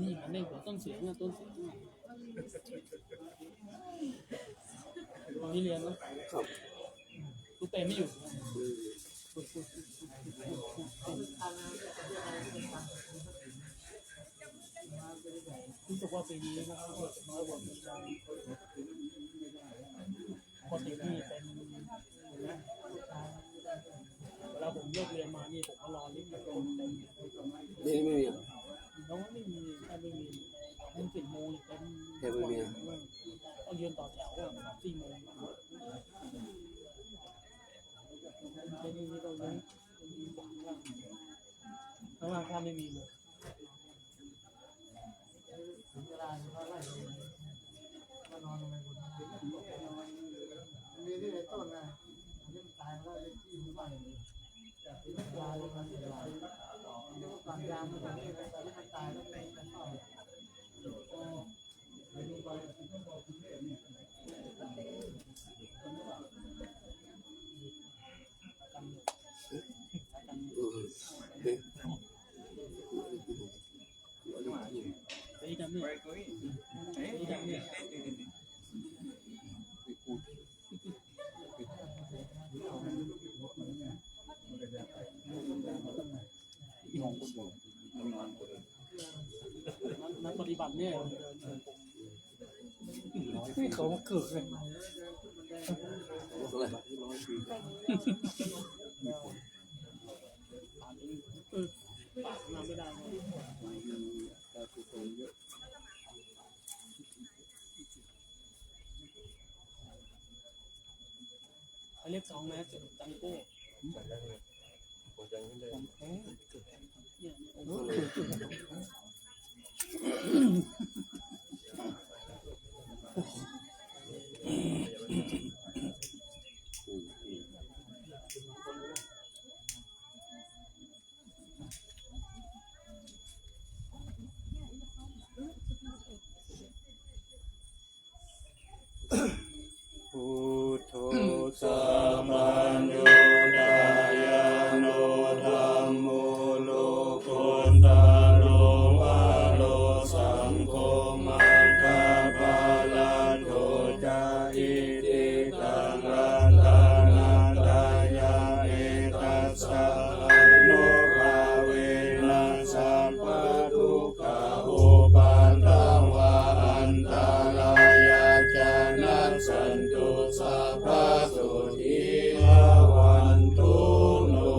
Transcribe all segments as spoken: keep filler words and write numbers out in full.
นี่มันเล่นหัวต้นเสียงอะต้นเสียงอะตอนที่เรียนนะครับ ลูกเตะไม่อยู่ รู้สึกว่าปีนี้นะครับน้อยกว่าปีที่แล้วปกตินี่เป็นเวลาผมเลิกเรียนมานี่ผมก็รอลิฟต์กันเต็ม นี่ไม่มี น้องไม่มีแทบไม่มีเล่นสี่โมงเนี่ยเต็ม แทบไม่มี ต้องยืนต่อแถวอะสี่โมงที่นี่นี่ก็ยังข้างล่างแทบไม่มีเลย มีที่ในต้นนะอันนี้มันตายแล้วเลขที่มันว่าอย่างนี้แต่ที่มันตายแล้วมันเสียหายที่มันตายแล้วมันไม่ได้เข้า นักปฏิบัติเนี่ย นี่เขามาเกิดเลย ปากนำไม่ได้เลยหมายเลขสองนะจังโก้เนี่ย Buddho sabbaññutañāṇo dhammo lokuttaro arahaṃ saṅgho maggaphalaṭṭho ca itihidaṃ ratanattayam etassa ānubhāvena sabbadukkhā uppādā va antarāyā ca nassantu sabbā sotthī bhavantu no.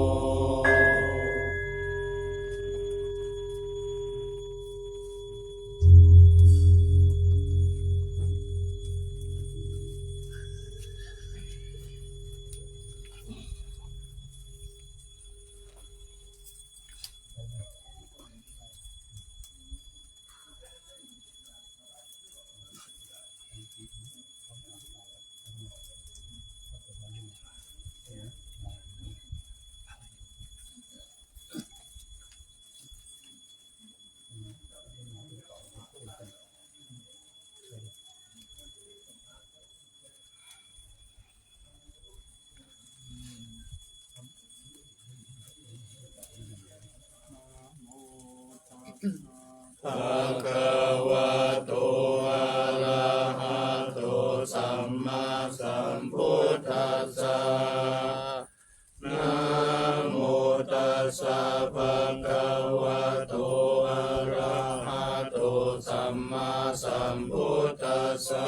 Bhagavato arahato sammāsambuddhassa. Namo tassa bhagavato arahato sammāsambuddhassa.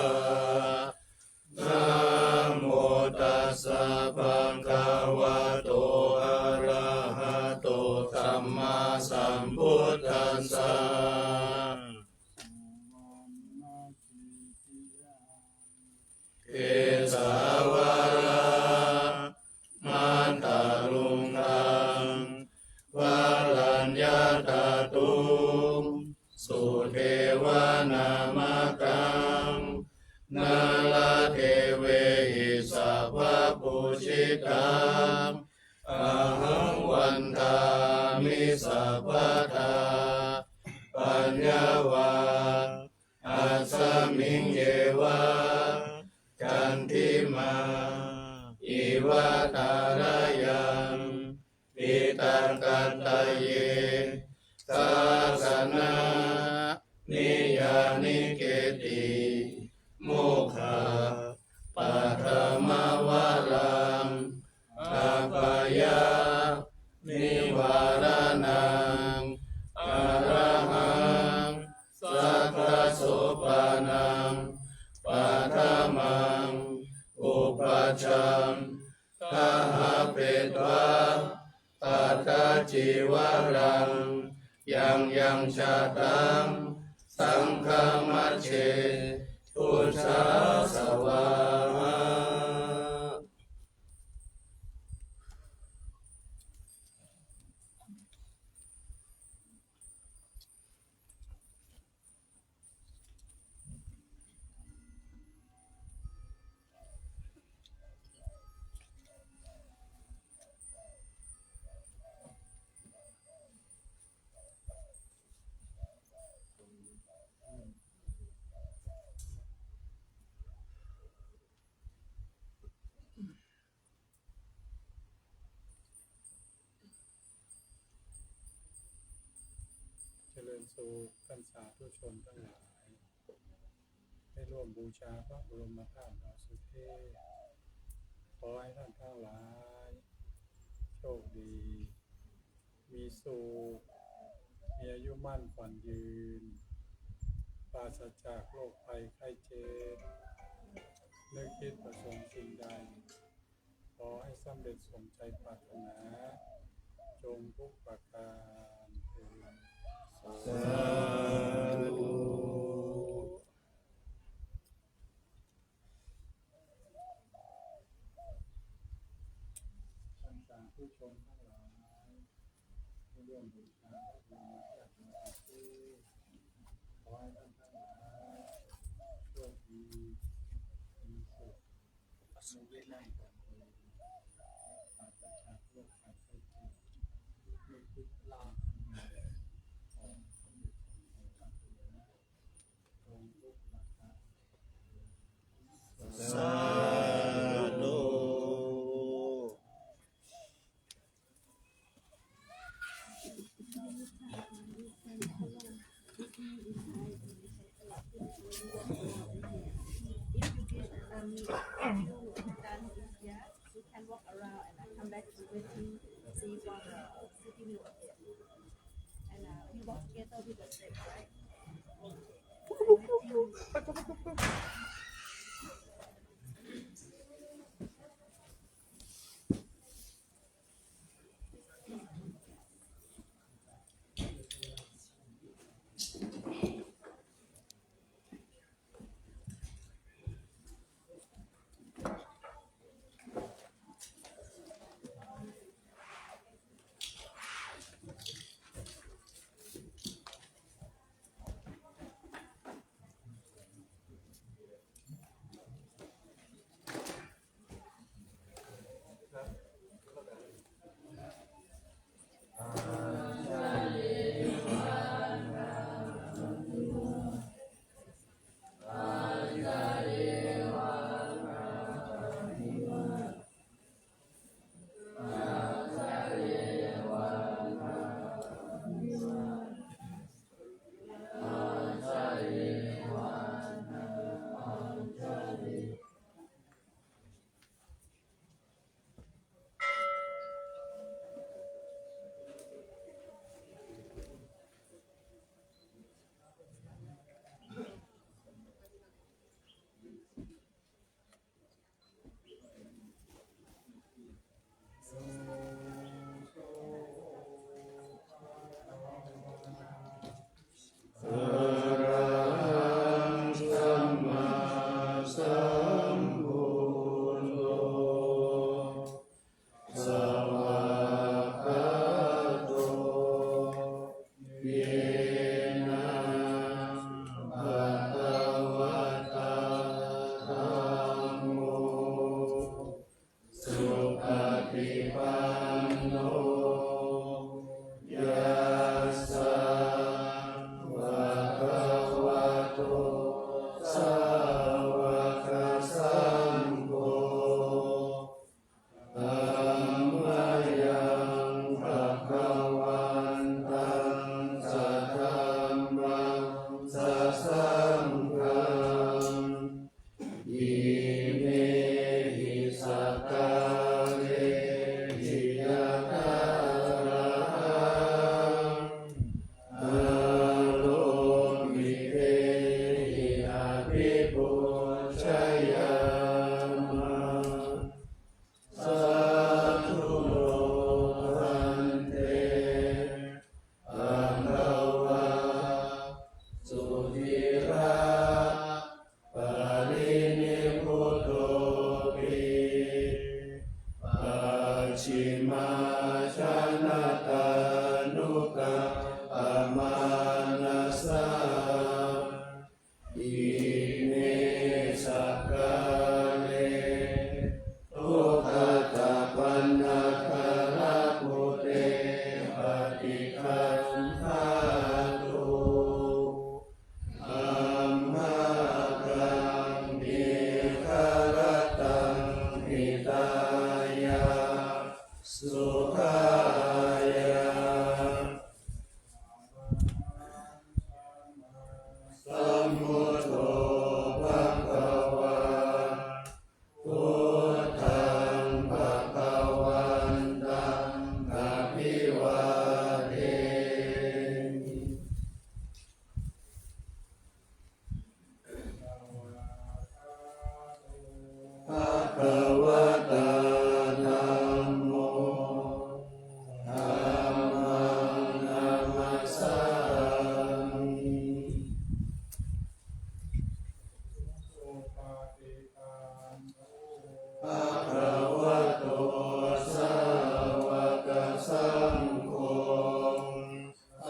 Namo tassa bhagavato arahato sammāsambuddhassa. Kesavaramataruṇṇaṃ varaññatatthu sudevanāmakam nāḷāgiriṃ sabbapūjitaṃ ahaṃ vandāmi sabbadā. Paññā vā asmiṃ yeva candimā iva thārayaṃ Etaṃ atthaṃ, ye sāsana niyyānike'ti mokkhapaṭhamavaraṃ, abhayanivāraṇaṃ, arahaṃ sakkasopaṇaṃ, paṭhamaṃ upajjhaṃ gahapetvā, tattha cīvaraṃ, yaṃ yaṃ jātaṃ, saṅghamajjhe pūjā svāhā. เจริญสุขท่านสาธุชนทั้งหลาย ได้ร่วมบูชาพระบรมธาตุดอยสุเทพ ขอให้ท่านทั้งหลาย โชคดี มีสุข มีอายุมั่นขวัญยืน ปราศจากโรคภัยไข้เจ็บ นึกคิดประสงค์สิ่งใด ขอให้สำเร็จสมใจปรารถนา จงทุกประการเทอญ สาธุ ท่านสาธุชนทั้งหลาย ที่ร่วมบูชาพระบรมธาตุดอยสุเทพ ขอให้ท่านทั้งหลาย โชคดี มีสุข อายุมั่นขวัญยืน ปราศจากโรคภัยไข้เจ็บ นึกคิดประสงค์สิ่งใด ขอให้สำเร็จสมใจปรารถนา สาธุ If you get, um, done here, you can walk around and, uh, come back to waiting, see for the city meal again. And, uh, we walk together with the steps, right? Okay. เ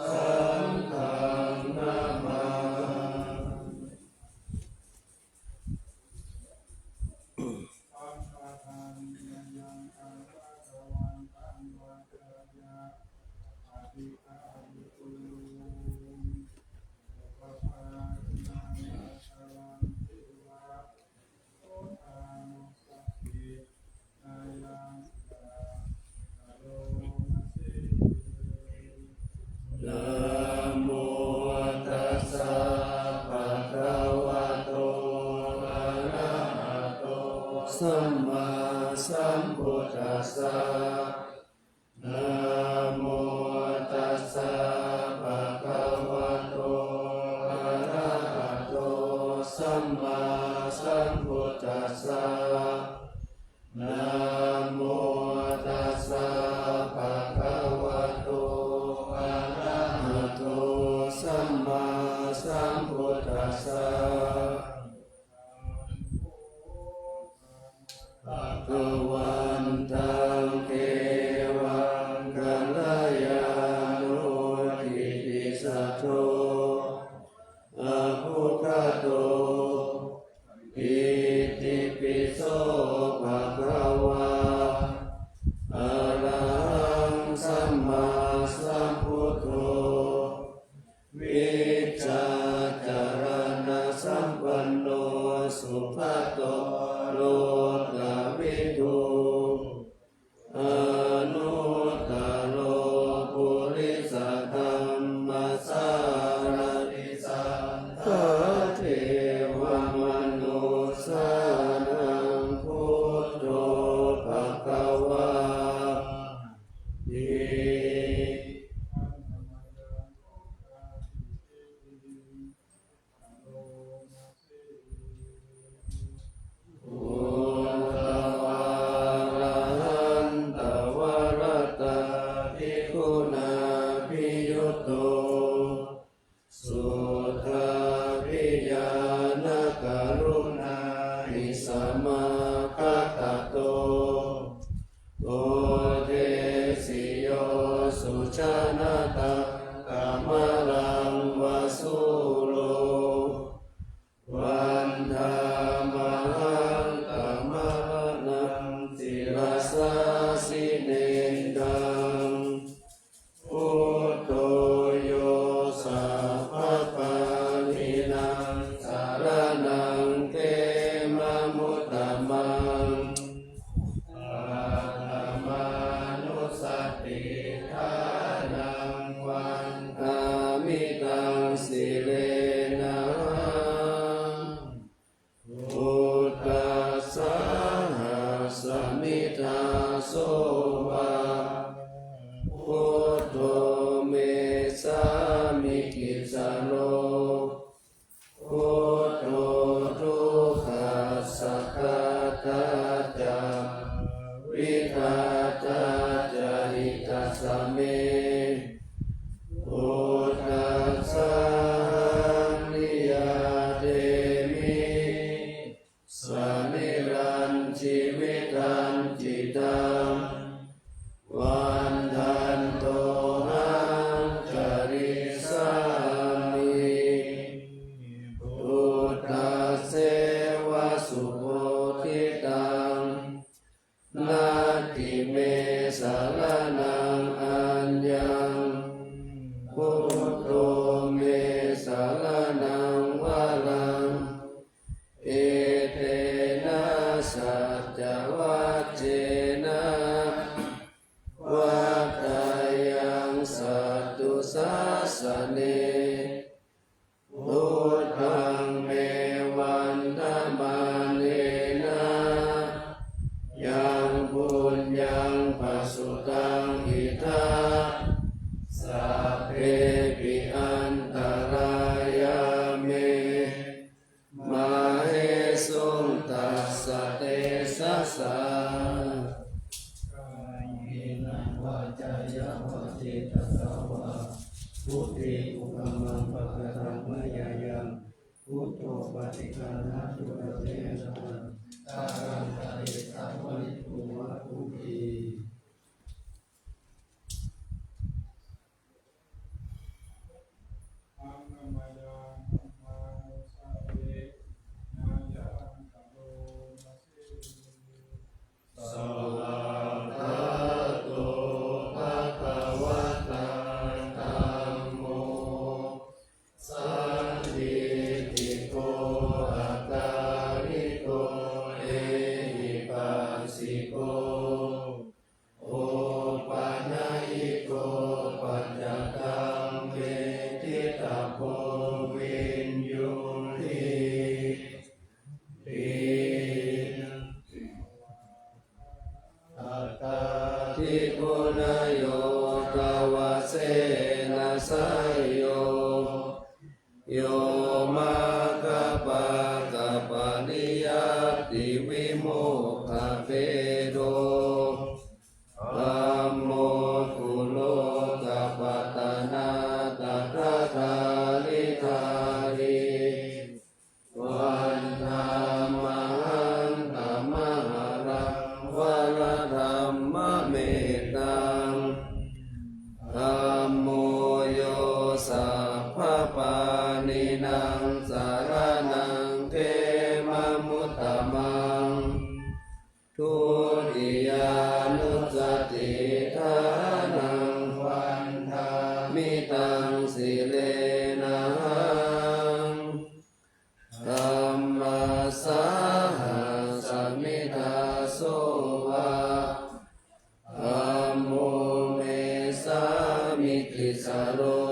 Saṅghaṃ namāmi. Namo tassa bhagavato arahato sammāsambuddhassa. Namo tassa bhagavato arahato sammāsambuddhassa. Namo tassa bhagavato arahato sammāsambuddhassa. Bhagavantaṃ devaṃ kalyāṇo kittisaddo abbhuggato, itipi so bhagavā arahaṃ sammāsambuddho vijjācaraṇasampanno sugato lokavidū anuttaro purisadammasārathi satthā devamanussānaṃ buddho bhagavāti. Buddhavārahantavaratādiguṇābhiyutto suddhābhiñāṇakaruṇāhi samāgatatto bodhesi yo sujanataṃ kamalaṃ va sūro vandāmahaṃ tamaharaṃ sirasā jinendaṃ. Buddho yo sabbapāṇīnaṃ saraṇaṃ khemamuttamaṃ. Paṭhamānussatiṭṭhānaṃ vandāmi taṃ sirenahaṃ. Buddhassāhasmi dāso va buddho me sāmikissaro. Buddho dukkhassa ghātā ca vidhātā ca hitassa me. Buddhassāhaṃ niyyādemi sarīrañjīvitañcidaṃ. Vandantohaṃ carissāmi buddhasseva subodhitaṃ. Natthi me saraṇaṃ aññaṃ, buddho me saraṇaṃ varaṃ. Etena saccavajjena vaḍḍheyyaṃ satthu sāsane. Buddhaṃ me vandamānena yaṃ puññaṃ pasutaṃ idha sabbepi antarāyā me māhesuṃ tassa tejasā. Kāyena vācāya va cetasā vā, buddhe kukammaṃ pakataṃ mayā yaṃ, buddho paṭiggaṇhatu accayantaṃ, kālantare saṃvarituṃ va buddhe. Mayaṃ dhammanussatena yaṃ karoma se. Svākkhāto bhagavatā dhammo sandiṭṭhiko akāliko ehipassiko opanayiko paccattaṃ veditabbo viññūhīti. Atthādiguṇayogavasena seyyo yo maggapākapariyattivimokkhabhedo dhammo kulokapatanā tathadhāridhārī vandāmahaṃ tamaharaṃ varadhammamettaṃ. Dhammo yo sabbapāṇīnaṃ saraṇaṃ khemamuttamaṃ. Dutiyānussatiṭṭhānaṃ vandāmi taṃ sirenahaṃ. Dhammassāhasmi dāso va dhammo me sāmikissaro.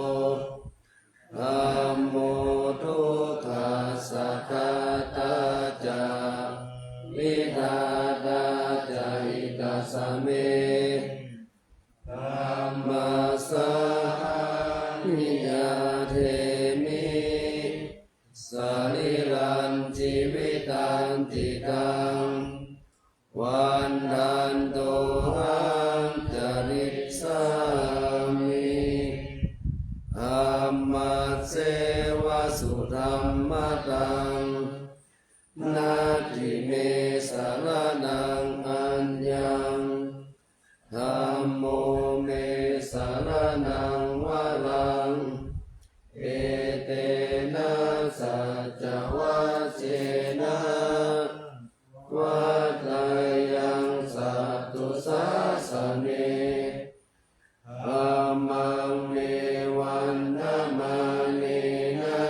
Dhammo dukkhassa ghātā ca vidhātā ca hitassa me. Dhammassāhaṃ niyyādemi sarīrañjīvitañcidaṃ. Vandantohaṃ carissāmi dhammasseva sudhammataṃ. Natthi me saraṇaṃ aññaṃ, dhammo me saraṇaṃ varaṃ. Etena saccavajjena vaḍḍheyyaṃ satthu sāsane. Dhammaṃ me vandamānena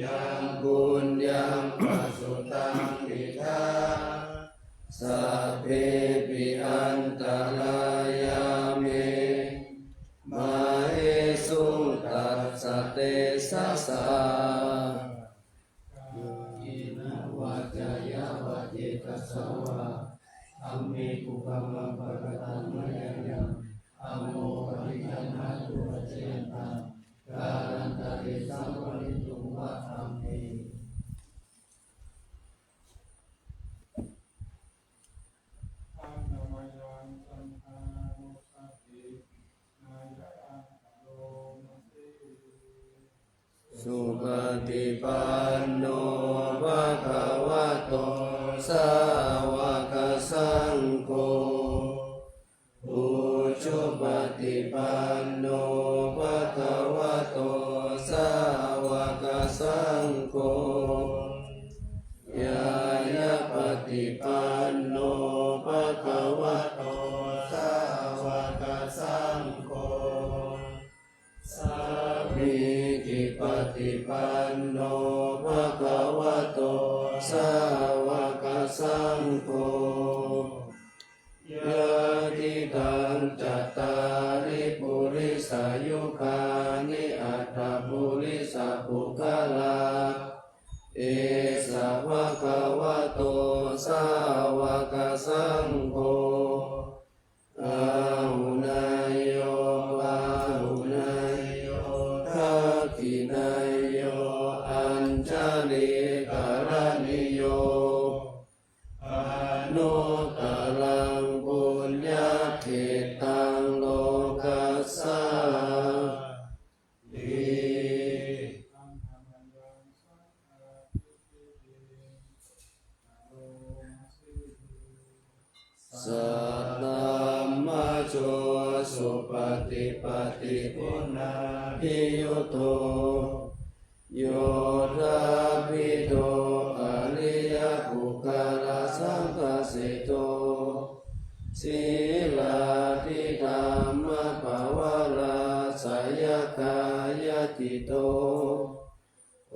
yaṃ puññaṃ pasutaṃ idha sabbepi antarāyā me māhesuṃ tassa tejasā. Kāyena vācāya va cetasā vā, dhamme kukammaṃ pakataṃ mayā yaṃ, dhammo paṭiggaṇhatu accayantaṃ, kālantare saṃvarituṃ va dhamme. Handa mayaṃ saṅghanussatinayaṃ karoma se. Supaṭipanno bhagavato sāvakasaṅgho, ujupaṭipanno bhagavato sāvakasaṅgho, ñāyapaṭipanno bhagavato sāvakasaṅgho, sāmīcipaṭipanno bhagavato sāvakasaṅgho, yadidaṃ cattāri purisayugāni aṭṭha purisapuggalā, paṭipatti guṇābhiyutto, yoṭṭhabbidho ariyapuggalasaṅghaseṭṭho, sīlādidhammapavarāsayakāyacitto,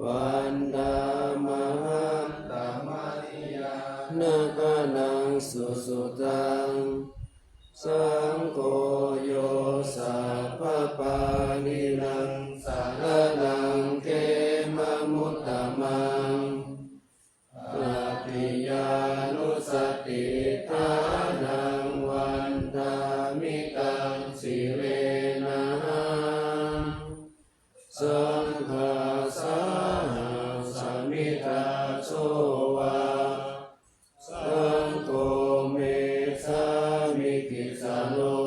vandāmahaṃ tamariyāna gaṇaṃ susuddhaṃ. Saṅgho yo sabbapāṇīnaṃ saraṇaṃ khemamuttamaṃ, tatiyānussatiṭṭhānaṃ vandāmi taṃ sirenahaṃ. Saṅghassa sāmikassa so va, saṅgho me sāmikissaro,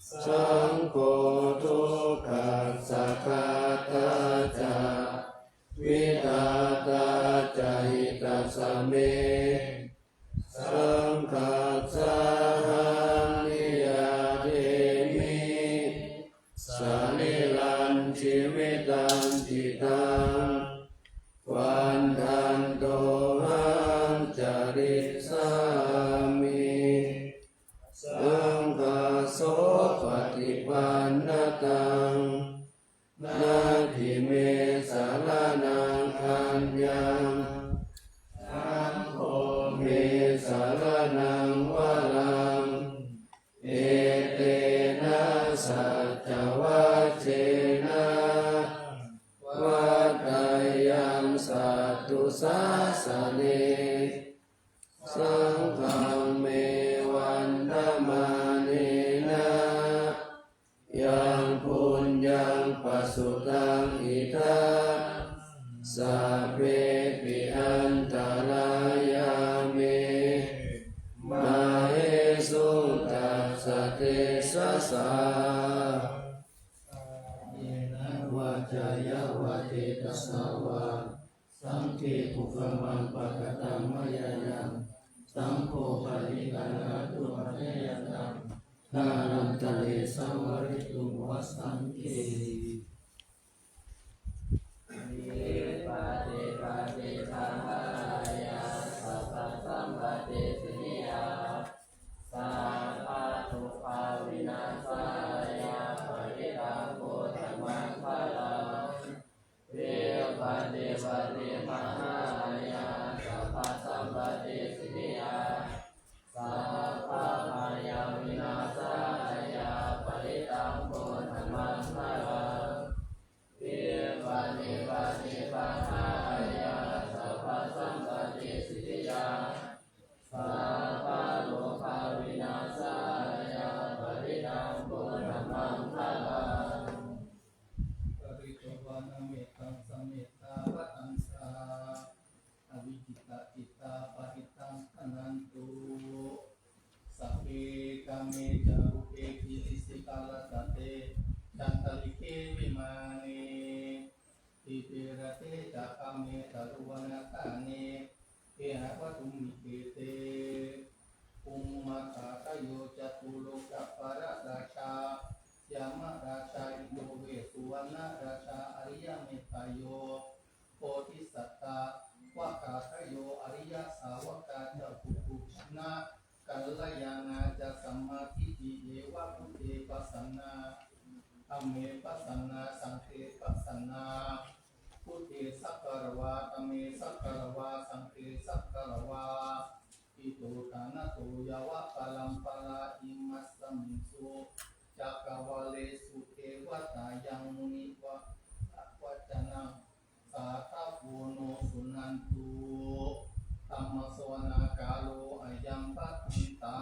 saṅgho dukkhassa ghātā ca vidhātā ca hitassa me. Saṅghassāhaṃ niyyādemi sarīrañjīvitañci taṃ, vandantohaṃ carissāmi. Saṅghassopaṭipannataṃ natthi me saraṇaṃ aññaṃ, saṅgho me saraṇaṃ varaṃ. Etena saccavajjena vaḍḍheyyaṃ satthu sāsane. Saṅghaṃ me vandamānena yaṃ puññaṃ pasutaṃ idha, sabbepi antarāyā me māhesuṃ tassa tejasā. Kāyena vācāya va cetasā vā, saṅghe kukammaṃ pakataṃ mayā yaṃ, saṅgho paṭiggaṇhatu accayantaṃ, kālantare saṃvarituṃ va saṅghe. Vipattipaṭibāhāya sabbasampattisiddhiyā, sabbadukkhāvināsāya parittaṃ brūtha maṅgalaṃ. Vipattipaṭibāhāya sabbasampattisiddhiyā, sabbabhayavināsāya parittaṃ brūtha maṅgalaṃ. Vipattipaṭibāhāya sabbasampattisiddhiyā, sabbarogavināsāya parittaṃ brūtha maṅgalaṃ. Pharitvāna mettaṃ samettā bhadantā, avikkhittacittā parittaṃ bhaṇantu. Sagge kāme ca rūpe girisikharataṭe cantalikkhe vimāne, dīpe raṭṭhe ca gāme taruvanagahane gehavatthumhi khette, bhummādayo cantalikkho ca bahuloka pālarājā, yāmarājā indo vessuvannarājā ariyametteyyo, bodhisattāvakādayo ariyasāvakā ca puthujjanakalyāṇā ca sammādiṭṭhi ye ca buddhe pasannā, dhamme pasannā, saṅghe pasannā. Buddhe sagāravā, dhamme sagāravā, saṅghe sagāravā, ito ṭhānaso yāva paramparā imasmiṃ su cakkavāḷesu devatā yaṃ munivaravacanaṃ sādhavo no suṇantu. Dhammassavanakālo ayambhadantā.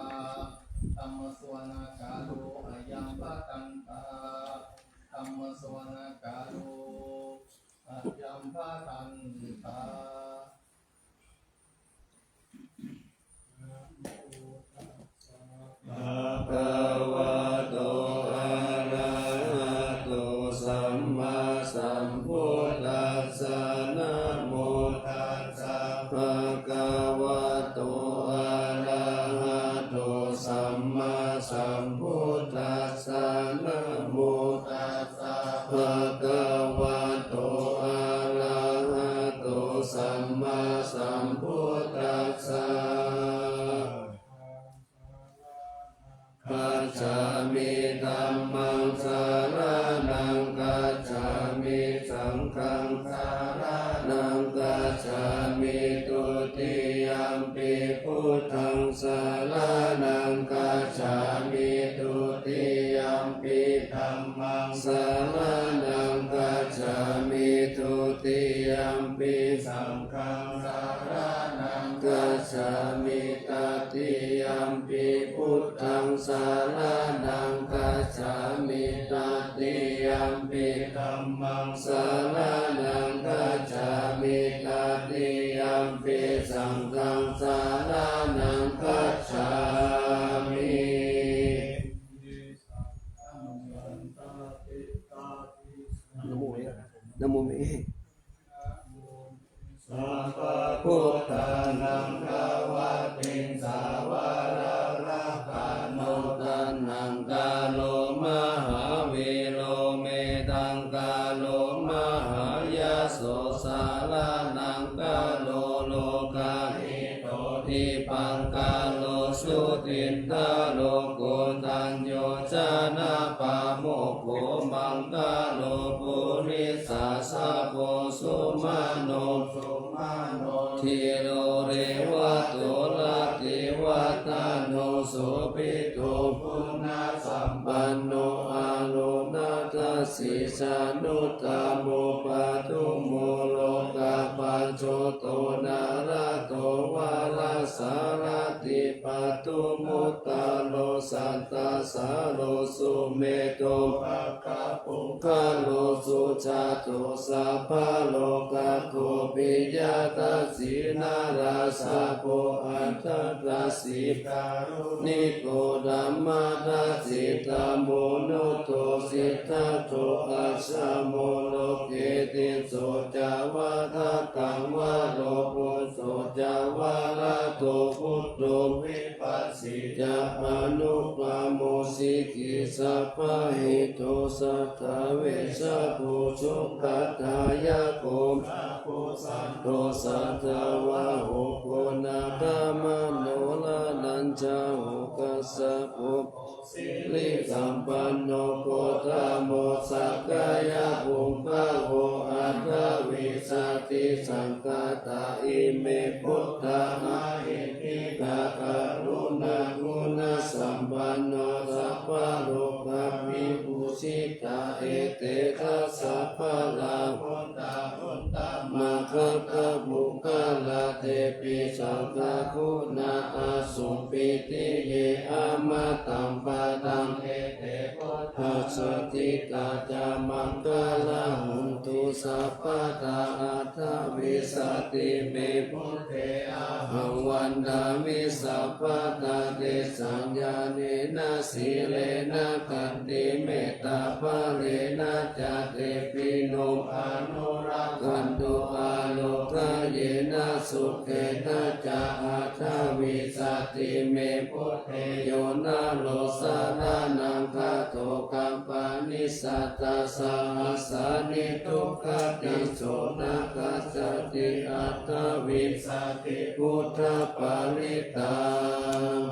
Dhammassavanakālo ayambhadantā. Dhammassavanakālo ayambhadantā. Bhagavato Namo tassa bhagavato arahato sammāsambuddhassa. Gacchāmi. Dhammaṃ saraṇaṃ gacchāmi. Saṅghaṃ saraṇaṃ gacchāmi. Dutiyampi buddhaṃ saraṇaṃ gacchāmi. Dutiyampi dhammaṃ saraṇaṃ gacchāmi. Dutiyampi saṅghaṃ saraṇaṃ gacchāmi. Tatiyampi buddhaṃ saraṇaṃ gacchāmi. Tatiyampi dhammaṃ saraṇaṃ gacchāmi. Tatiyampi saṅghaṃ saraṇaṃ gacchāmi. Namo, namo me. Sabbabuddhānaṃ dvattiṃsavaraṃ rakkhaṇo taṇhaṅkaro mahāvīro medhaṅkaro mahāyaso saraṇaṅkaro lokahito dīpaṅkaro jutindharo koṇḍañño janapāmokkho maṅgalo purisāsabho sumano sumano dhīro revato rativaḍḍhano sobhito guṇasampanno anuradhasī januttamo padumo lokapajjoto nāḷhado varasārathī padumu ttaro sattasāro sumedho akkhapuggalā sujāto sabbalokaggo piyadassī narāsabho atthadassī kāruṇiko dhammadassi tamonudo siddhattho ajjhamo loke tisso ca vadataṃ varo phusso ca varado buddho vipassī ca anuttamo sikhī sabbahito satthavessabhū sukhadāyako sabbasatho satthavāho guṇākaro raṇañjaho kassapo sirisampanno gotamo sakyapuṅgavo aṭṭhavīsati saṅkhātā ime buddhā mahiddhikā karuṇāguṇasampanno sabbalokavibhūsitā ete dasabalā buddhā uttamakkhāpuṅgala tepi sabbaguna aso pi tiye amataṃ padaṃ ete buddhā jātikā ca maṅgalā hontu sabbadā aṭṭhavīsati me buddhe ahaṃ vandāmi sabbadā tesaṃ ñāṇena sīlena khantimettābalena ca tepi no anurakkhantu ārogyena sukhena ca aṭṭhavīsati me buddhe yo naro saraṇaṃ gato kappanisattasahassāni dukkhatisso na kaccati aṭṭhavīsati buddhaparittaṃ.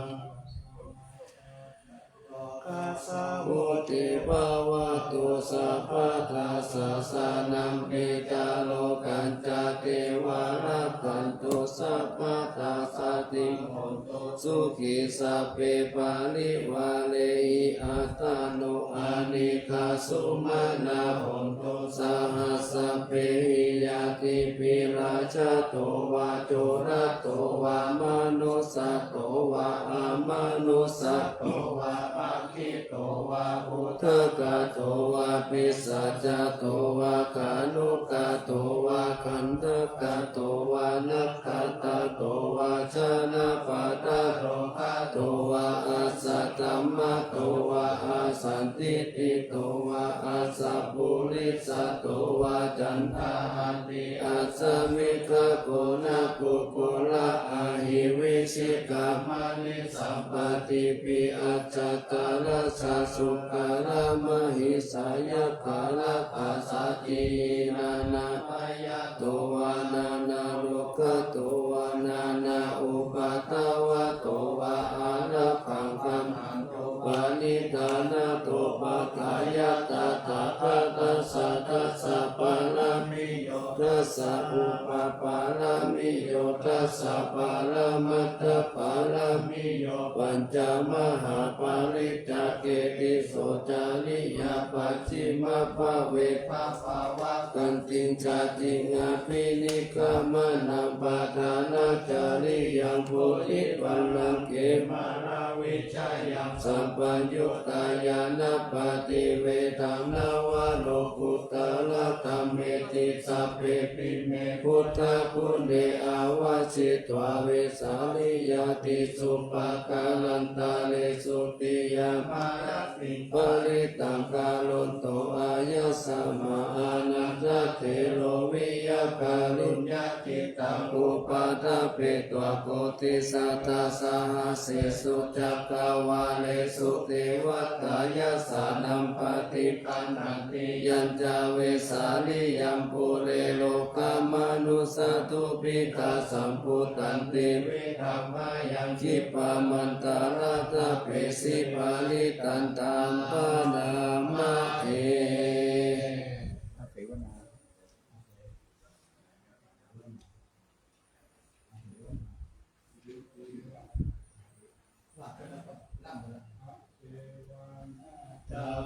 Sotthi bhavatu sabbadā sāsanampi ca lokañca devā rakkhantu sabbadā sotthī hontu sukhī sabbe parivārehi attāno anīghā sumanā hontu saha sabbehi ñātibhi rājato vā corato vā manussato vā amanussato vā pakkhi to vā udakato vā pisācato vā khāṇukato vā kaṇṭakato vā nakkhattato vā janapadarogato vā ajja Sammato vā asandiṭṭhito vā asappurisato vā caṇḍahatthiassamigagoṇakukkuraahivicchikamaṇisappadīpiacchataracchasūkaramahisayakkha- rakkhasādīhi nānābhayato vā nānārogato vā nānāupaddavato vā ārakkhaṃ gaṇhantu pariṇāṇato. Paccattaṃ tathāgatassa dasa pāramiyo dasa upapāramiyo dasa paramattha pāramiyo pañca mahāpariccāge tisso cariyā pacchimabhave bhavā- kantiṃ jātiṃ abhinikkhamanaṃ padhānacariyaṃ bodhipallaṅke māravijayaṃ sabbaññutañāṇappaṭivedhaṃ navalokuttaradhammeti sabbepime buddhaguṇe āvajjitvā vesāliyā tīsu pākārantaresu tiyāmarattiṃ parittaṃ karonto āyasmā ānandatthero viya kāruññacittaṃ upaṭṭhapetvā koṭisatasahassesu cakkavāḷesu devatā yassāṇaṃ paṭiggaṇhanti yañca vesāliyaṃ pure rogāmanussadubbhikkhasambhūtantividhaṃ bhayaṃ khippamantaradhāpesi parittaṃ taṃ bhaṇāma he.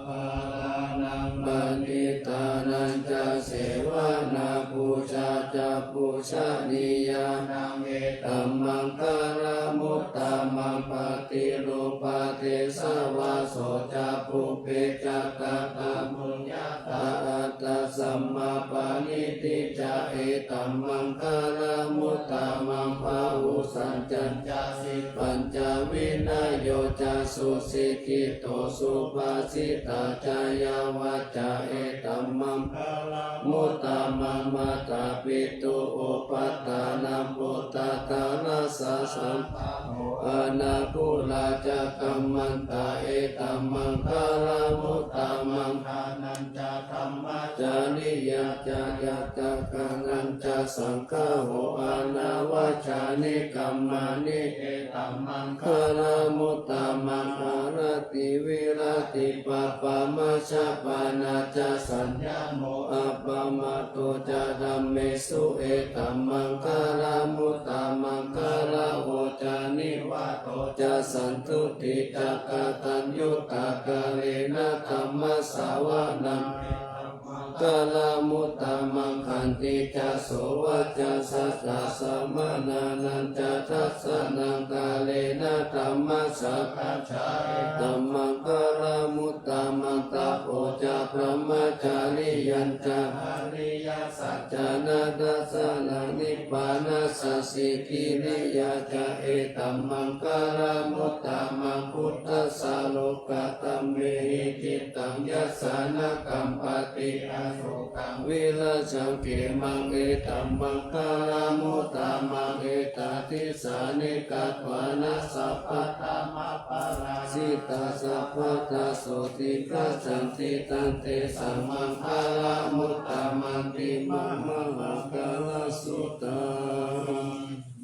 พาลานัง paṇḍitānañca sevanā pūjā ca pūjanīyānaṃ etammaṅgalamuttamaṃ. Paṭirūpadesavāso ca pubbe ca katapuññatā attasammāpaṇidhi ca etammaṅgalamuttamaṃ. Bāhusaccañca sippañca vinayo ca susikkhito subhāsitā ca yā vācā etammaṅgalamuttamaṃ. Mātāpitu upaṭṭhānaṃ puttadārassa saṅgaho anākulā ca kammantā etammaṅgalamuttamaṃ. Dānañca dhammacariyā ca ñātakānañca saṅgaho anavajjāni kammāni etammaṅgalamuttamaṃ. Āratī viratī pāpā majjapānā ca saññamo appamādo ca dhammesu etammaṅgalamuttamaṃ. Gāravo ca nivāto ca santuṭṭhī ca kataññutā kālena dhammassavanaṃ etammaṅgalamuttamaṃ. Khantī ca sovacassatā samaṇānañca dassanaṃ kālena dhammasākacchā etammaṅgalamuttamaṃ. Tapo ca brahmacariyañca ariyasaccāna dassanaṃ nibbānasacchikiriyā ca etammaṅgalamuttamaṃ. Phuṭṭhassa lokadhammehi cittaṃ yassa na kampati asokaṃ virajaṃ khemaṃ etammaṅgalamuttamaṃ. Etādisāni katvāna sabbatthamaparājitā sabbattha sotthiṃ gacchanti tantesaṃ maṅgalamuttamanti. Mahākārasuttaṃ.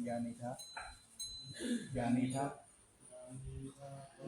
Yānīdha, yānīdha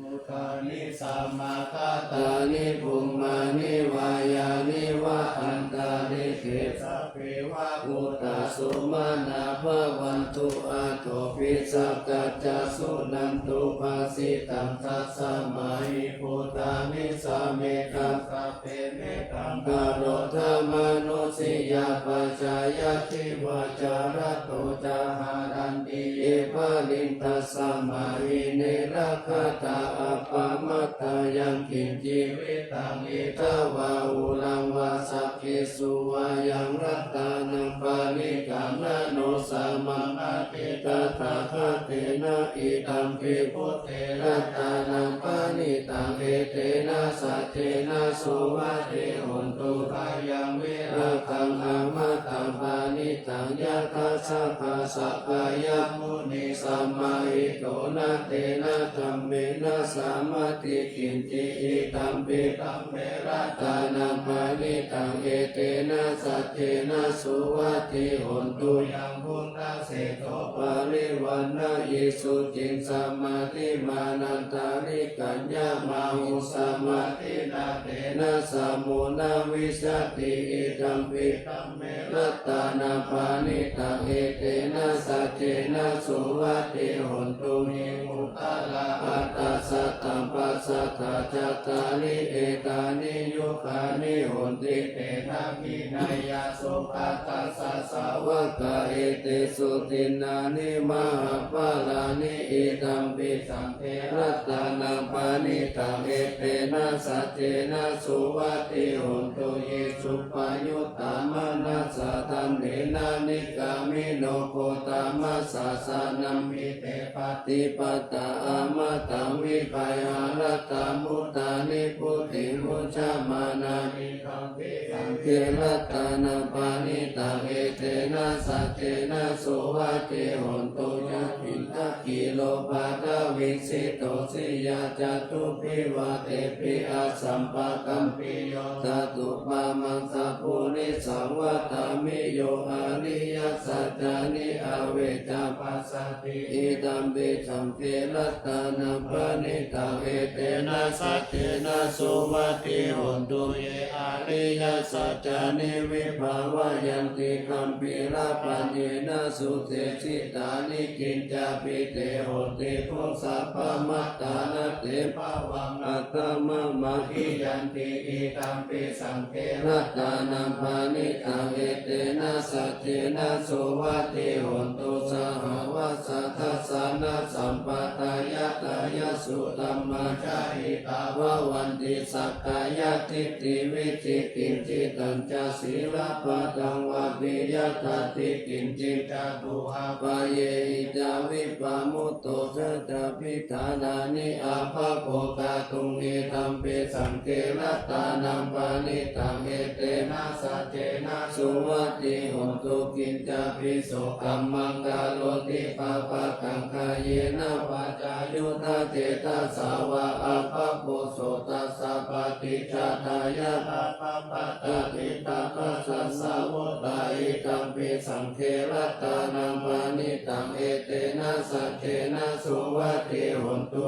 bhūtāni samāgatāni bhummāni vā yāni va antalikkhe sabbe va bhūtā sumanā bhavantu athopi sakkacca suṇantu bhāsitaṃ. Tasmā hi bhūtā nisāmetha sabbe mettaṃ karotha mānusiyā pajāya divā ca ratto ca haranti ye baliṃ tasmā hi ne rakkhatha appamattā. Yaṅkiñci vittaṃ idha vā huraṃ vā saggesu vā yaṃ ratanaṃ paṇītaṃ na no samaṃ atthi tathāgatena. Idampi buddhe ratanaṃ paṇītaṃ etena saccena suvatthi hotu. Khayaṃ virāgaṃ amataṃ paṇītaṃ yadajjhagā sakyamunī samāhito na tena dhammena samatthi kiñci. Idampi dhamme ratanaṃ paṇītaṃ etena saccena suvatthi hotu. Yaṃ buddhaseṭṭho parivaṇṇayī suciṃ samādhimānantarikaññamāhu samādhinā tena samo na vijjati. Idampi dhamme ratanaṃ paṇītaṃ etena saccena suvatthi hotu. Hi uttara aṭṭha sataṃ pasatthā cattāri etāni yugāni honti te dakkhiṇeyyā sugatassa sāvakā etesu dinnāni mahapphalāni. Idampi saṅghe ratanaṃ paṇītaṃ etena saccena suvatthi hotu. Ye suppayuttā manasā daḷhena nikkāmino gotamasāsanamhi te pattipattā amataṃ vigayha laddhā mudhā nibbutiṃ bhuñjamānā. Idampi saṅghe ratanaṃ paṇītaṃ etena saccena suvatthi hotu. Yathīdaṃ khīlo paṭhaviṃ sito siyā catubbhi vātebhi asampakampiyo tadupamaṃ sappurisaṃ vadāmi yo ariyasaccāni avecca passati. Idampi saṅghe ratanaṃ paṇītaṃ etena saccena suvatthi hotu. Ye ariyasaccāni vibhāvayanti gambhīrapaññena sudesitāni kiñcāpi te honti bhusappamattā na te bhavaṃ aṭṭhamamādiyanti. Idampi saṅghe ratanaṃ paṇītaṃ etena saccena suvatthi hotu. Sahāvassa dassanasampadāya tayassu dhammā jahitā bhavanti sakkāyadiṭṭhi vicikicchitañca sīlabbataṃ vāpi yadatthi kiñci catūhapāyehi ca vippamutto saccabhidhānāni abhabboṭṭhātuṃ. Idampi saṅghe ratanaṃ paṇītaṃ etena saccena suvatthi hotu. Kiñcāpi so kammaṃ karoti pāpakaṃ kāyena vācāyuda cetasā vā abhabbo so tassa paṭicchādāya abhabbatā cittapasaṃsavuttā. Idampi saṅghe ratanaṃ paṇītaṃ etena saccena suvatthi hotu.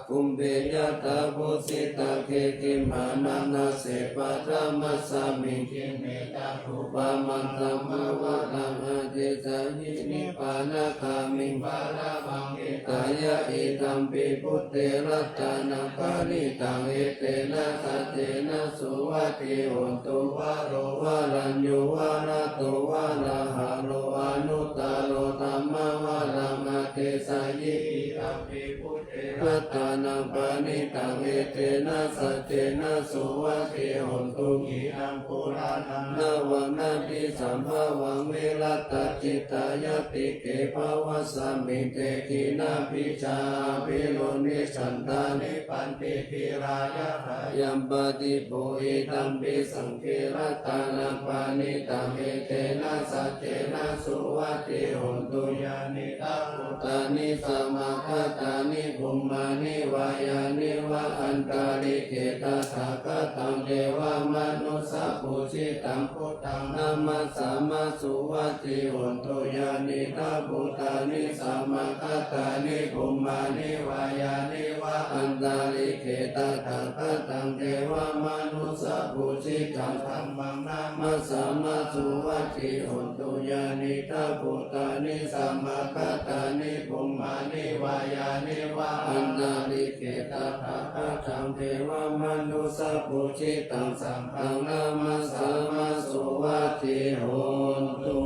Kumbe yattha bhūsitagge gimhānanāse paṭhamasmiṃ gimhe ca dhūpamatthamavaraṃ adesayī nibbānagāmiṃ bālavā hitāya. Idampi buddhe ratanaṃ paṇītaṃ etena saccena suvatthi hotu. Varo varaññū varado varāharo anuttaro dhammavaraṃ adesayī. Idampi buddhe ratanaṃ paṇītaṃ etena saccena suvatthi hotu. Khīṇaṃ purāṇaṃ navaṃ natthi sambhavaṃ virattacittāyatike bhavasmiṃ te khīṇabījā avirūḷhichandā nibbanti dhīrā yathāyampadīpo. Idampi saṅghe ratanaṃ paṇītaṃ etena saccena suvatthi hotu. Yānīdha bhūtāni samāgatāni bhummāni vā yāni va antalikkhe tathāgataṃ devamanussapūjitaṃ buddhaṃ namassāma suvatthi hotu. Yānīdha bhūtāni samāgatāni bhummāni vā yāni va antalikkhe tathāgataṃ devamanussapūjitaṃ dhammaṃ namassāma suvatthi hotu. Yānīdha bhūtāni samāgatāni bhummāni vā yāni va antalikkhe tathāgataṃ devamanussapūjitaṃ saṅghaṃ namassāma suvatthi hotu.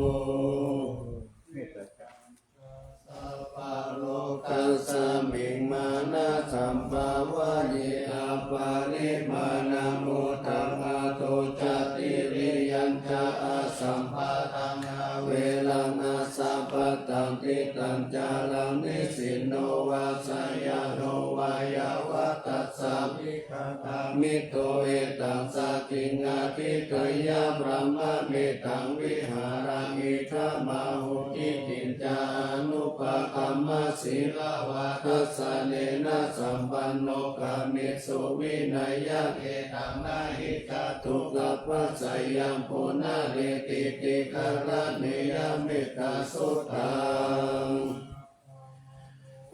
Namo dhammādho ca tiriyañca asambādhaṃ averaṃ asapattaṃ. Tiṭṭhañcaraṃ nisinno vā sayāno vā yāvatassa vigatamiddho etaṃ satiṃ adhiṭṭheyya brahmametaṃ vihāraṃ idhamāhu. Diṭṭhiñca anupagamma sīlavā dassanena sampanno kāmesu vineyya gedhaṃ na hi jātu gabbhaseyyaṃ punaretīti. Karaṇīyamettasuttaṃ.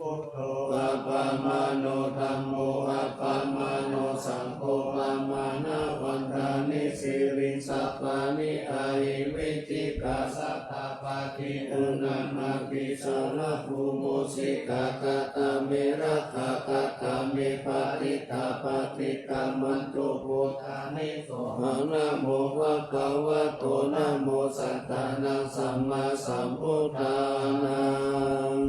Buddho appamāṇo dhammo appamāṇo saṅgho pamāṇavantāni sirīsapāni ahi vicchikā satapadī uṇṇānābhī sarabū mūsikā. Katā me rakkhā katā me parittā paṭikkamantu bhūtāni. Sohaṃ namo bhagavato namo sattannaṃ sammāsambuddhānaṃ.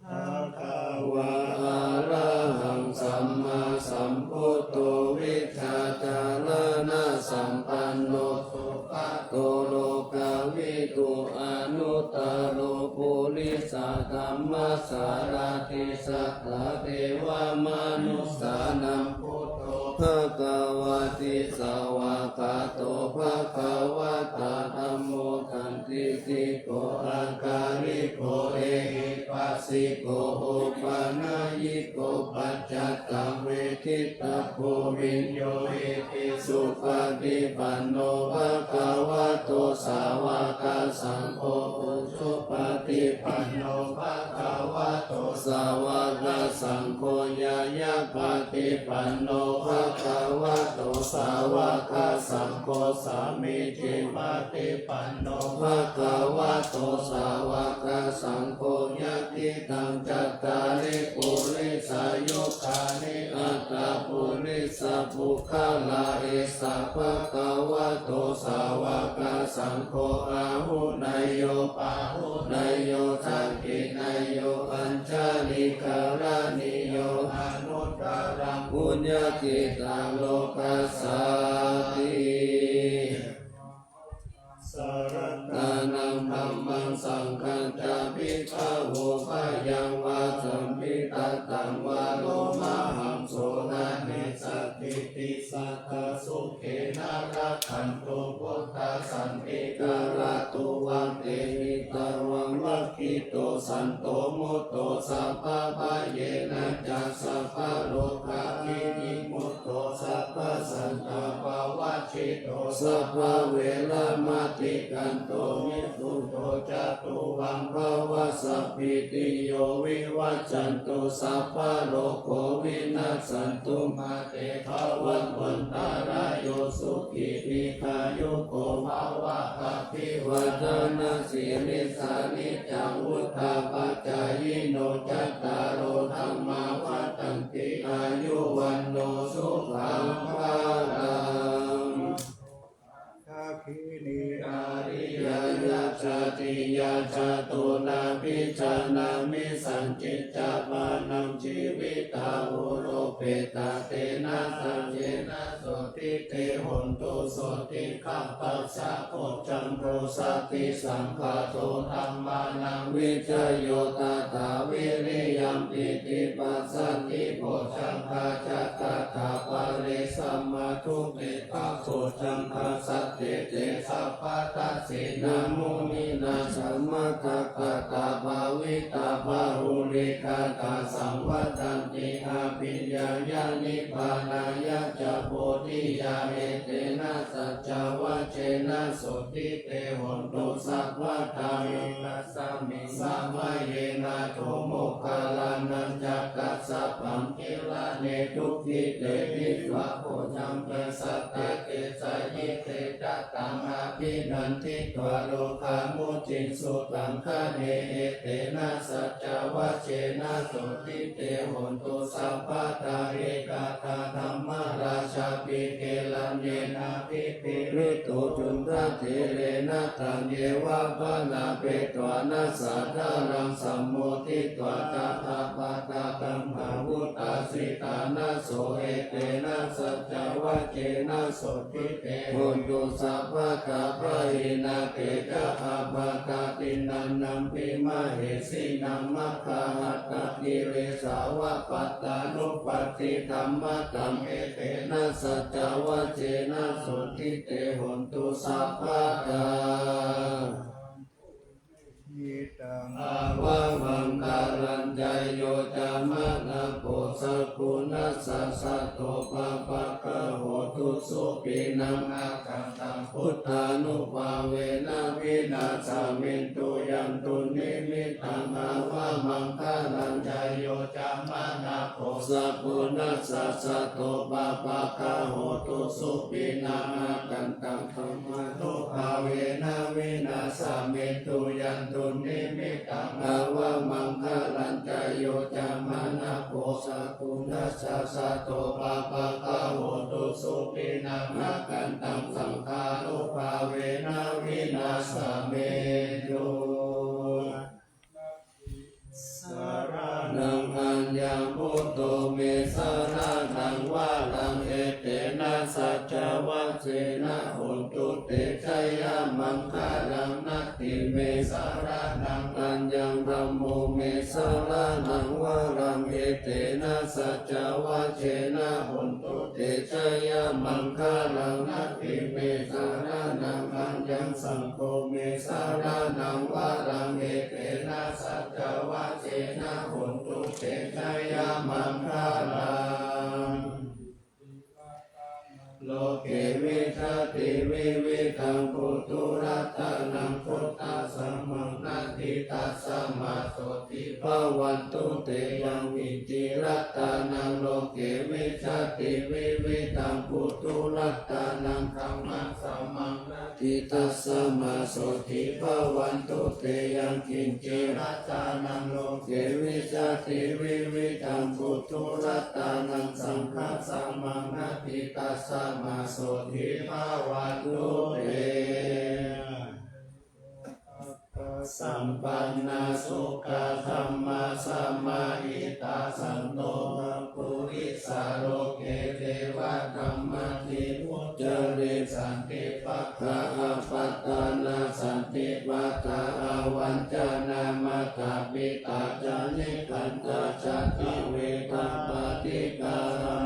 Bhagavā arahaṃ sammāsambuddho vijjācaraṇasampanno sugato lokavidū anuttaro purisadammasārathi satthā devamanussānaṃ buddho bhagavāti. Svākkhāto bhagavatā dhammo sandiṭṭhiko akāliko ehipassiko opanayiko paccattaṃ veditabbo viññūhīti. Supaṭipanno bhagavato sāvakasaṅgho, ujupaṭipanno bhagavato sāvakasaṅgho, ñāyapaṭipanno bhagavato sāvakasaṅgho, sāmīcipaṭipanno bhagavato sāvakasaṅgho, yadidaṃ cattāri purisayugāni aṭṭha purisapuggalā, esa bhagavato sāvakasaṅgho, āhuneyyo pāhuneyyo dakkhiṇeyyo añjalikaraṇīyo, anuttaraṃ puññakkhettaṃ lokassāti. Saraṇaṃ dhammaṃ saṅghañca bhikkhavo bhayaṃ vā champi tattaṃ vā lomahaṃso na hessatīti. Sadā sukhena rakkhantu buddhasanti karatu vande hitvā vagghi to santo mutto sabbabhayena ca sabbarogavinimutto sabbasantāpavajjito sabbaveramatikkanto nibbuto ca tuvaṃ bhava. Sabbītiyo vivajjantu sabbarogo vinassantu mā te bhavatvantarāyo sukhī dīghāyuko bhava. Abhivādanasīlissa niccaṃ vuḍḍhāpacāyino cattāro dhammā vaḍḍhanti āyu vaṇṇo sukhaṃ balaṃ. Dakkhiṇe ariyānañca tiyā catūnābhijānāmi sañcicca pāṇaṃ jīvitā horopetā tena saccena sotthi te hontu sotthi gabbhassa bojjhaṅgo satisaṅkhāto dhammānaṃ vicayo tathā viriyampīti passaddhi bojjhaṅgā ca tathāpare samādhupekkhabojjhaṅgā sattete sabbadassinā muninā sammadakkhātā bhāvitā bahulīkatā saṃvattanti abhiññāya nibbānāya ca bodhiyā etena saccavajjena sotthi te hontu sabbadā. Ekasmiṃ samaye nātho moggallānañca kassapaṃ gilāne dukkhite disvā bojjhaṅge satta desayi te ca taṃ abhinanditvā rogā mucciṃsu taṅkhaṇe etena saccavajjena sotthi te hontu sabbadā. Ekadā dhammarājāpi gelaññenābhipīḷito Cundattherena taṃ yeva bhaṇāpetvāna sādaraṃ sammoditvā ca ābādhā tamhāvuṭṭhāsi ṭhānaso etena saccavajjena sotthi te hontu sabbadā. Pahīnā te ca ābādhā tiṇṇannampi mahesinaṃ maggāhatakilesāva pattānuppattidhammataṃ etena saccavajjena sotthi te hontu sabbadā. Avamaṅgalañca yo cāmanāpo sakuṇassa saddo pāpaggaho dussupinaṃ akantaṃ buddhānubhāvena vināsamentu. Yaṃ dunnimittaṃ avamaṅgalañca yo cāmanāpo sakuṇassa saddo pāpaggaho dussupinaṃ akantaṃ dhammānubhāvena vināsamentu. Yaṃ dunnimittaṃ avamaṅgalañca yo cāmanāpo sakuṇassa saddo pāpaggaho dussupinaṃ akantaṃ saṅghānubhāvena vināsamentu. Saraṇaṃ aññaṃ buddho me saraṇaṃ varaṃ etena saccavajjena hontu te jayamaṅgalaṃ. Natthi me saraṇaṃ aññaṃ dhammo me saraṇaṃ varaṃ etena saccavajjena hontu te jayamaṅgalaṃ. Natthi me saraṇaṃ aññaṃ saṅgho me saraṇaṃ varaṃ etena saccavajjena hontu te jayamaṅgalaṃ. Loke vijjati vividhaṃ puthu ratanaṃ buddhasamaṃ natthi tasmā sotthī bhavantu te. Yaṅkiñci ratanaṃ loke vijjati vividhaṃ puthu ratanaṃ dhammasamaṃ natthi tasmā sotthī bhavantu te. Yaṅkiñci ratanaṃ loke vijjati vividhaṃ puthu ratanaṃ saṅghasamaṃ natthi tasmā sotthī bhavantu te. Sampannā sukkadhammasamāhitā santo puppurisā loke devadhammāti vuccare. Santi pakkhā apattanā santi pādā avañcanā mātā pitā ca nikkhantā jātaveda paṭikkama.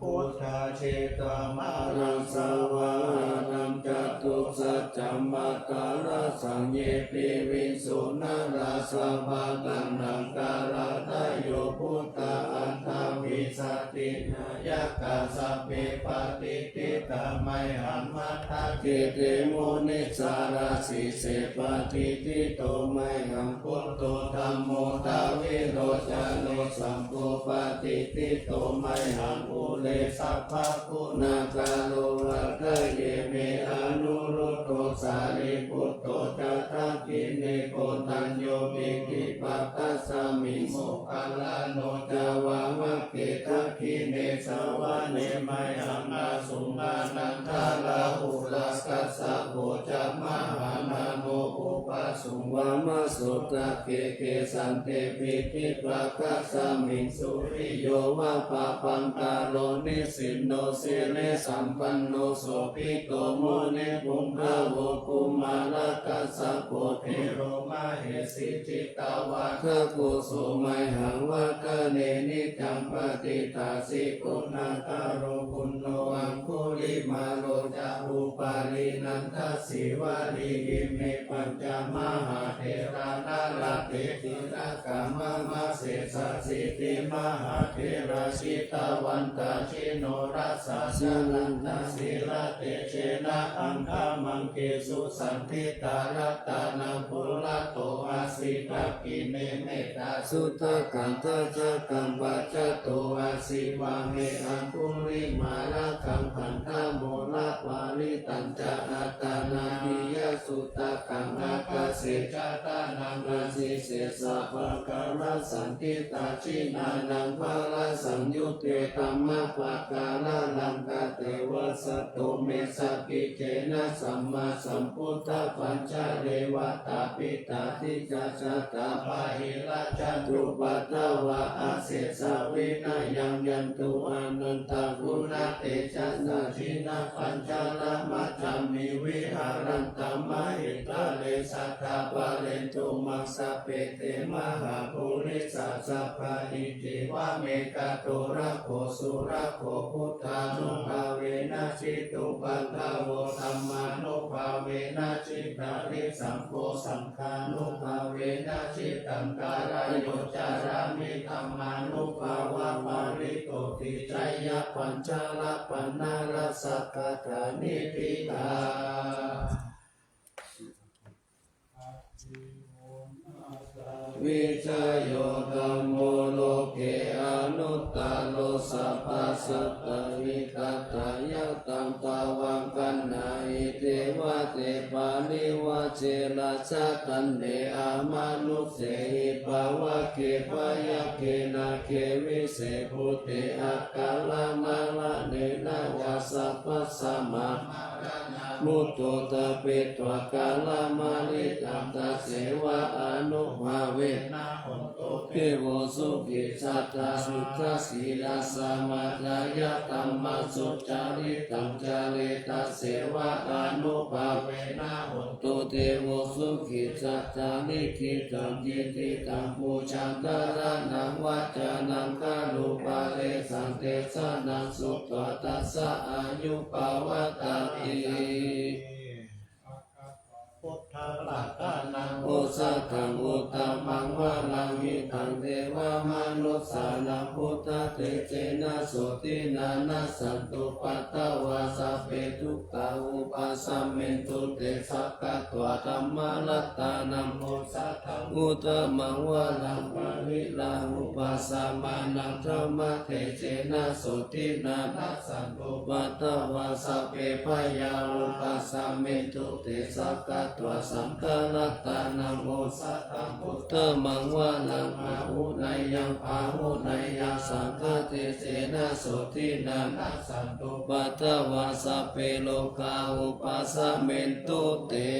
Buddhā jetvā māraṃ savāhanaṃ catusaccāmatarasaṃ ye piviṃsu narāsabhā. Taṇhaṅkarādayo buddhā aṭṭhavīsati nāyakā sabbe patiṭṭhitā mayhaṃ matthake te munissarā. Sīse patiṭṭhito mayhaṃ buddho dhammo dvilocano saṅgho patiṭṭhito mayhaṃ ure sabbaguṇākaro. Hadaye me anuruddho sārīputto ca dakkhiṇe koṇḍañño piṭṭhibhāgasmiṃ moggallāno ca vāmake. Dakkhiṇe savane mayhaṃ āsuṃ ānandarāhulā kassapo ca mahānāmo ubhāsuṃ vāmasotake. Kesante piṭṭhibhāgasmiṃ suriyo va pabhaṅkaro nisinno sirisampanno sobhito munipuṅgavo. Kumārakassapo thero mahesī cittavādako so mayhaṃ vadane niccaṃ patiṭṭhāsi guṇākaro. Puṇṇo aṅgulimālo ca upālī nandasīvalī ime pañca mahātherā nalāṭe tilakā mama. Sesāsīti mahātherā jitavantā jinorasā jalantā sīlatejena aṅgamaṅgesu saṇṭhitā. Ratanaṃ purato āsi dakkhiṇe mettasuttakaṃ dhajaggaṃ pacchato sīvaṃ me aṅgulimālakaṃ khandhamoraparittañca, āṭānāṭiyasuttakaṃ ākāse chadanaṃ āsi sesā pākārasaṇṭhitā. Jinānaṃ balasaṃyutte dhammapākāralaṅkate, vasato me sabbe kena sammāsambuddhapañjare. Vātapittādisañjātā bāhirajjhattupaddavā, asesā vinayaṃ yantu anantaguṇatejasā. Jinapañjaramajjhamhi viharantaṃ mahītale, sadā pālentu maṃ sabbe te mahāpurisāsabhā. Iccevam ekato rakkho surakkho, buddhānubhāvena jitupaddavo, dhammānubhāvena jitārisaṅgho, saṅghānubhāvena jitantarāyo, carāmi dhammānubhāvapālito. Ticcayapañjarapaṇṇarasakāranītikā. Vijayo dhammo loke anuttaro, sabbasattāhitatthāya taṃ pavaṃ gaṇhāhi devate. Pāni vāce rājadaṇḍe amanussehi, pāvake byagghe nāge vise bhūte, akālamaraṇena vā sabbasmā maraṇā mutto. Tāpetvā kālamāritaṃ tasseva ānubhāvena hontu devo sukhī sadā. Suddhasīlā samādāya dhammaṃ sucaritaṃ care, tasseva ānubhāvena hontu devo sukhī sadā. Likkhitaṃ cintitaṃ pūjaṃ dhāraṇaṃ vācanaṃ gārūpadesaṃ desanaṃ sutvā tassa āyu pavaḍḍhatīti. Buddharatanaṃ osathaṃ uttamaṃ varaṃ, hitaṃ devamanussānaṃ buddhatejena sotthinā, nassantupaddavā sabbe dukkhā vūpasamentu te. Sakkatvā dhammaratanaṃ osathaṃ uttamaṃ varaṃ, pariḷāhūpasamanaṃ dhammatejena sotthinā, nassantupaddavā sabbe bhayā vūpasamentu te. Sakkatvā saṅgharatanaṃ osathaṃ uttamaṃ varaṃ, āhuneyyaṃ pāhuneyyaṃ saṅghatejena sotthinā, nassantupaddavā sabbe rogā vūpasamentu te.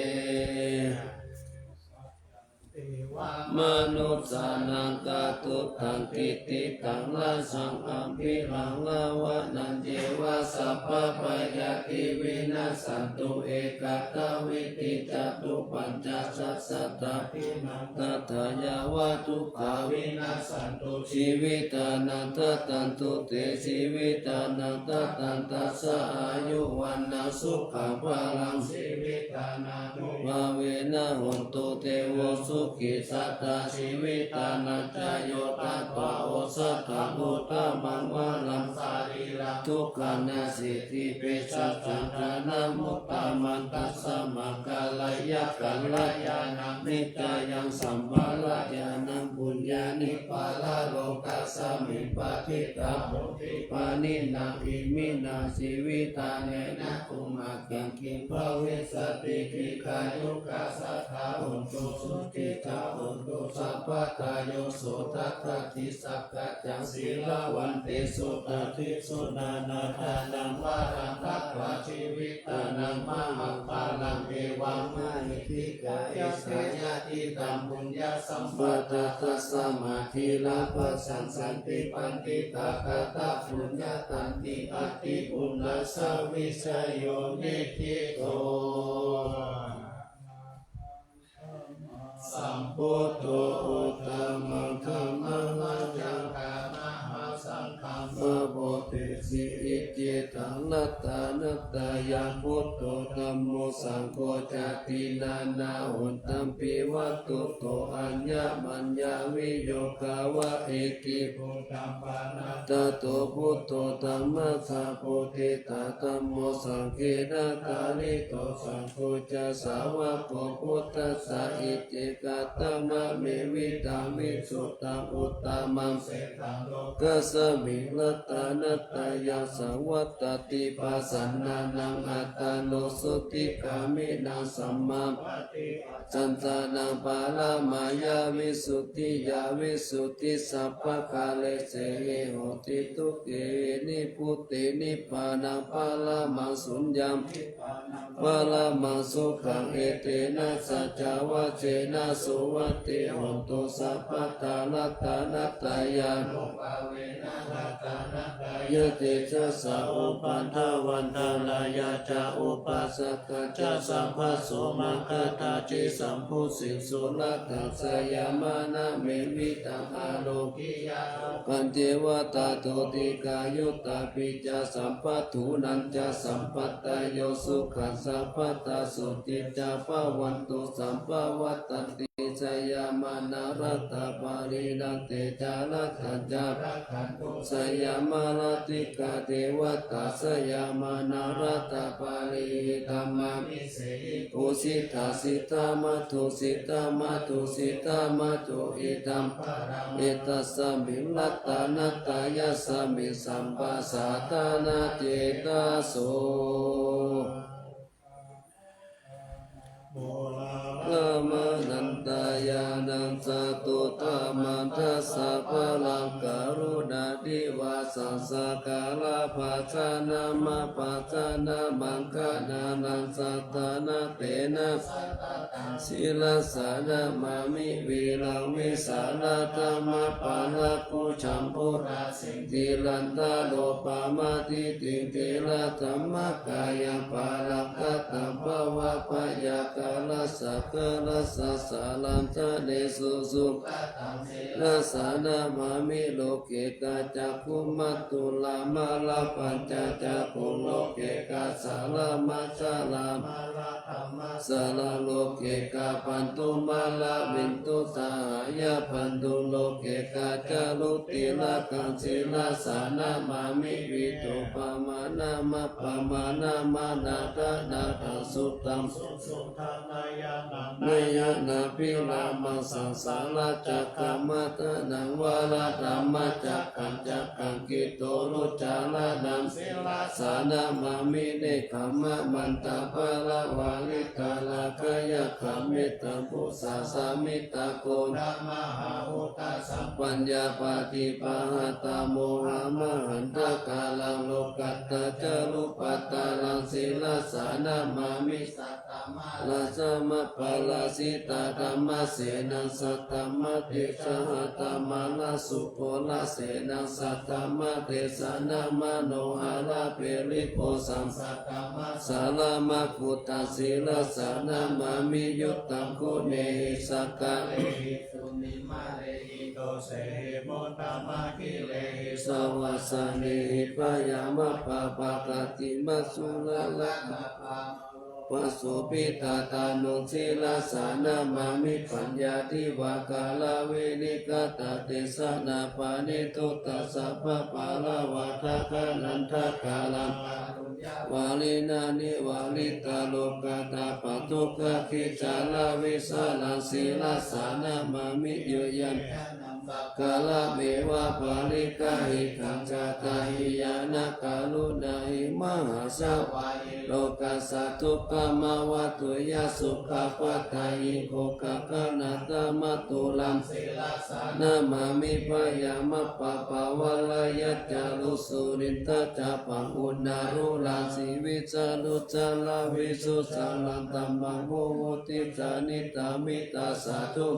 Manussānaṃ kātutthaṃ kittitaṃ rasaṃ abhiḷāhūpamāṇaṃ, yeva sabbabhayāpi vinassantu ekadāvīti. Catuppañcasatasahassadhammaṃ datvā yāva dukkhā vinassantu jīvitānaṃ, dadantu te jīvitānaṃ dadantassāyuvaḍḍhanaṃ sukhaṃ balaṃ. Jīvitānānubhāvena hontu devo sukhī sadā. Jīvitānañca yo tatvā osathaṃ uttamaṃ varaṃ, sarīradukkhaṃ nasīti vesajaṃ jhānamut tamaṃ. Tasmā kālāya kalyāṇaṃ nittayam sampadaṃ ñāṇaṃ, puññāni paralokasmiṃ patiṭṭhāhanti pāṇinā. Iminā jīvitā yena pumakkhaṃ kiṃ bhavissati, dīghāyukā sadā hontu, sukhitā hontu sabbadā. Yo so tathāgati sakkaccaṃ sīlavantesu, tathīsu nānādānaṃ varaṃ datvā jīvitānaṃ mahapphalaṃ. Evamāhi dīghāyusā yadidaṃ puññasampadā, tasmā dhīrā bhaṇanti paṇḍitā katapuññatā, atthi uṇhissavijayo niṭṭhito. Sambuddho uttamaṃ dhammaṃ varaṃ mahāsaṅghaṃ, pabodhi Iccettaṃ ratanattayaṃ buddho dhammo saṅgho ca tiṇṇannahontampi vatthuto aññamaññaviyogā va etibodhaṃ pana ttato buddho dhammassapotitā dhammo saṅghena dānito saṅgho ca sāvako buddhassa iccekataṃ amhe vidaṃ visuddhaṃ uttamaṃ setaṃ lokasmiṃ ratanattayaṃ saṃvattati pasannānaṃ attano sotthi gāmino sammā sañcānaṃ paramāya visuddhiyā visuddhisabbakāresehi hoti dukkhāhi nibbutiṃ nibbānaṃ paramaṃ suññaṃ paramaṃ sukhaṃ etena saccavajjena suvatthi hontu sabbadā ratanattayānubhāvena ratanattayā ya tejasā upaddavantārāyā ca upaddakā ca sabbaso maṅgalatthaṃ jiyampi sambhūtiṃ suratā seyyamanā me vidaṃ ārogyā sukhañceva tato dīghāyutā pi ca sampattūnañca sampattāyo sukhaṃ sabbadā sotthī ca bhavantu sabbapattanti seyyamanā rattāparittañca rattānañca seyyamanāgatā devatā seyyamanā rattāparittaṃ mā visehi pūjitā siddhā mātā siddhā mātusiddhā mātumiddhaṃ balaṃ etasmiṃ ratanattayasmiṃ sampajātā na cetaso Purāṇamanantañāṇaṃ satuttamaṃ dasabalaṃ karuṇādhīvasaṃ sakkārabhāshanamappasānamaṅganānaṃ sataṇhatthena sirasā namāmi vīraṃ vīsālakamabhālaṃ bhujambu Sindhīnantaropamadiṭṭhiṃ thīradhammacārīṃ pāraṃ kataṃ bhāvaṃ byākārassa kharassa saraṃ janesu sugataṃ sirasā namāmi loke kācakkhumātulamārapañcacakkhuṃ loke kāsālamācārā saraṃ loke kāpantu māravindussahāyapantuṃ loke kācālu tilakaṃ sirasā namāmi vīrupamāṇamappamāṇamanātanaṭṭhaṃ suddhaṃ susuddhanayanābhirāmaṃ saṃsāracakkamataṇhaṃ varadhammacakkaṃ cakkaṃ khiḍḍorucaraṇaṃ sirasā namāmi nekkhammamantaparamāritārakkhayakkhaṃ mettambusāsamittā koṇḍamahā hutasamphaññā paṭipahātā mohamahaṇḍakāraṃ lokattacārubhaddaraṃ sirasā namāmi satta mārasamappharājitaṃ dhammasenaṃ satta mātejā hatvāna rājaṃ porasenaṃ satta mātejā manoharaṃ girigajaṃ satta māraṃ saraṃ makkutthaṃ sirasā namāmi yuddhaṃ guṇehi sakkārehi sunimarehi dosehi modamāgīrehi savāsanehi byāmappabhāgantimasurārakkha pasobhitattanūn sirasā namāmi paññā divā kālā vinegatatesaṃ paṇītuṃ dasabhavādakāraṃ daṇḍakāraṃ vārinaṃ nivaritaṃ rogātappadukkhakhītaraṃ vīsaraṃ sirasā namāmi yujjhaṃ kālameva paliggahiṃ gaṇhatha hiyānaṃ karuṇā hi mahāsavāhi lokassa dukkhamāvattu ya sukhapadayiṃ gokkhaganatamattulaṃ sirasā namāmi byāmappabhavarahiyañca losurindacappaṃ uṇṇāluṃ rāsīviccalucchalaṃ visuddhalaṃ tambaṃ vivutthiñca nitamitaṃ sādhu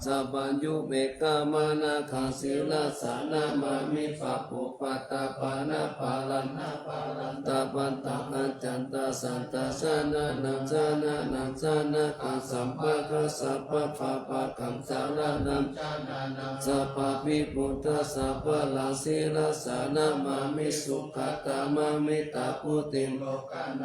sabbaññū me khamanāgaṃ sirasā namāmi pāpūpaṭṭhapāṇabharaṃ napālaṃ tapantaṃ accantaṃ santaṃ janānaṃ janānaṃ janakaṃ sabbakaṃ sabbapāpakaṃ saraṇaṃ janānaṃ sabbabhibhūtaṃ sabbaraṃ sirasā namāmi sugatamaṃ mettambusekaṃ.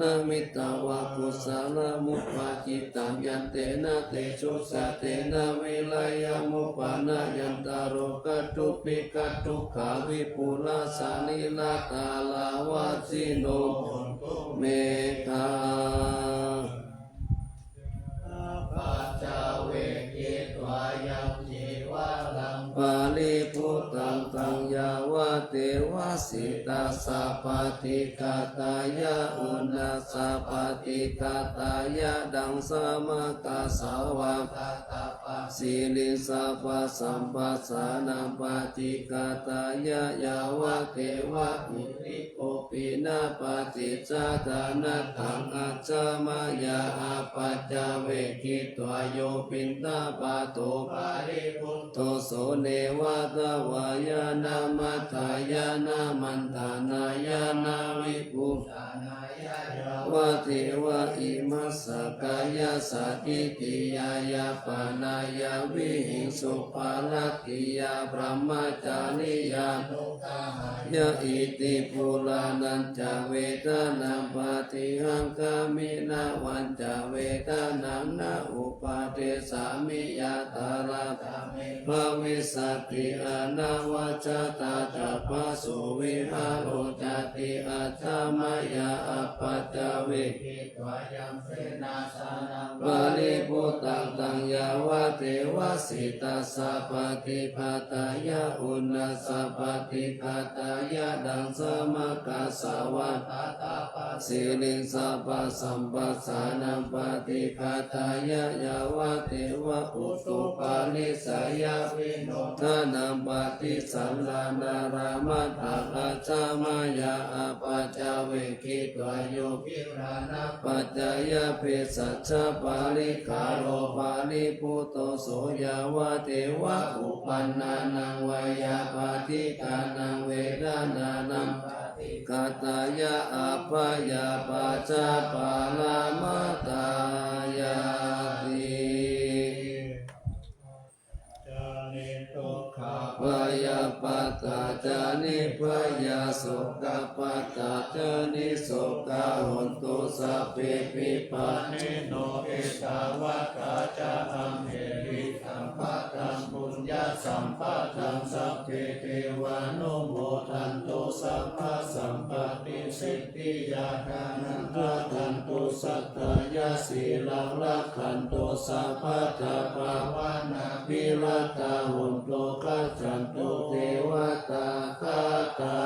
Namitvā kusalamuppakittaṃ yantena tejasā tena virayamuppannāya antarokā dubbhikā dukkhā vipurā sārīrikā rogā vino hontu me khā. Paccavekkhitvā yaṃ cīvaraṃ paribhuttaṃ taṃ yāvadeva sītassa paṭighātāya uṇhassa paṭighātāya ḍaṃsamakasavātātappa siriṃsapasamphassānaṃ paṭighātāya yāvadeva hirikopinapaṭicchādanatthaṃ aññamāya apaccavekkhitvā yo piṇḍapāto paribhutto so neva davāya na madāya na maṇḍanāya na vibhūsanāya yāvadeva imassa kāyassa ṭhitiyā yāpanāya vihiṃsuparatiyā brahmacariyānuggahāya iti purāṇañca vedanaṃ paṭihaṅkhāmi navañca vedanaṃ na uppādessāmi yathāladdha me bhavissati anavajjatā ca phāsuvihāro cāti. Aññamāya apaccavekkhitvā yaṃ senāsanaṃ paribhuttaṃ taṃ yāvadeva sītassa paṭighātāya uṇhassa paṭighātāya ḍaṃsamakasavātātappa siriṃsapasamphassānaṃ paṭighātāya yāvadeva utuparissayavinodanaṃ paṭisallānārāmatthaṃ aññamāya apaccavekkhitvā yo gilānapaccayabhesajjaparikkhāro paribhutto so yāvadeva uppannānaṃ veyyābādhikānaṃ vedanānaṃ paṭighātāya abyāpajjhaparamatāyāti. Ca niddukkhā bhayappattā ca nibbhayā sokappattā ca nissokā hontu sabbepi pāṇino. Ettāvatā ca amhehi sambhataṃ puññasampadaṃ sabbe devānumodantu sabbasampattisiddhiyā. Rakkhantu saddhāya sīlaṃ rakkhantu sabbadā bhāvanābhiratā hontu gacchantu devatāgatā.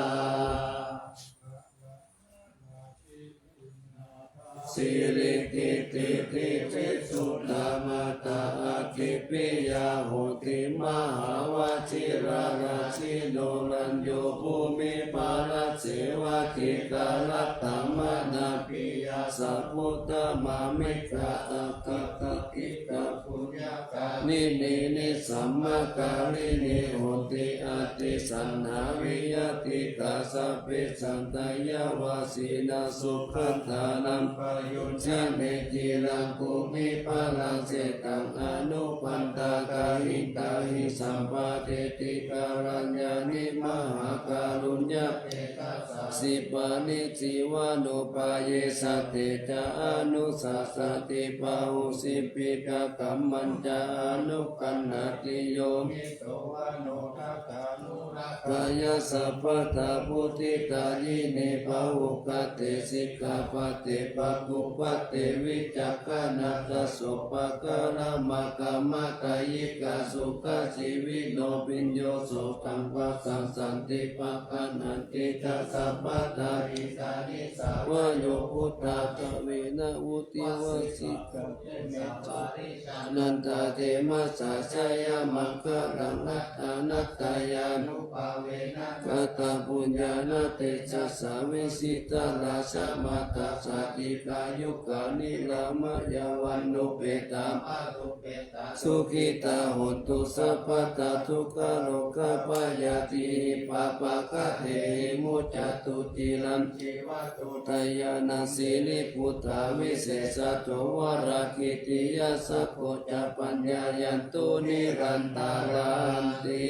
Siri kitti dīpi sudhammātā atti piyā hoti mahāvajirārājino rañño bhūmiparajjeva dīgharattamanāpiyā sabbūtamāmikkha atthakka ittha puññakkhaṇīni nissamakālīni honti atthi saṇhā viya tīghā sabbe sattayavāsinā sugatānaṃ payujjhane ciraṃ bhūmiparajjitaṃ anupaddakahitāhi sampādeti kalyāṇāni mahākāruññapetā sipāni jīvanupāye sattete ca anussasati pahūsimpi ca kammañca anukañhati yo muñci so vano dakkhaṇo rakkhaye sabbadā vuḍḍhitā yene pahūpate sikkhāpade pāpūpate vicakkhaṇā dasopakāramakkhamatā yikā sukhajīvino bhiyyo sothaṃ pasassanti paggaṇhanti ca sabbadā. Itāni sabbā yo buddhapāṇino vuḍḍhivasīkarā me sā pāri jānantatthe majjhajjhāyā maṅgalaṃ ratanattayānubhāvena kataṃ puññānatejasā vijitā rājamātā sādhikā yugāni ramayā vaṇṇupetā mātrupe tā sukhitā hontu sabbadā dukkharogabhayā appaṭikamehi mucciṃsu. Ciraṃ jīvatu dayānaṃ siriputtā visesato varā, kīrtiyā sakko ca paññāya tu nirantaranti.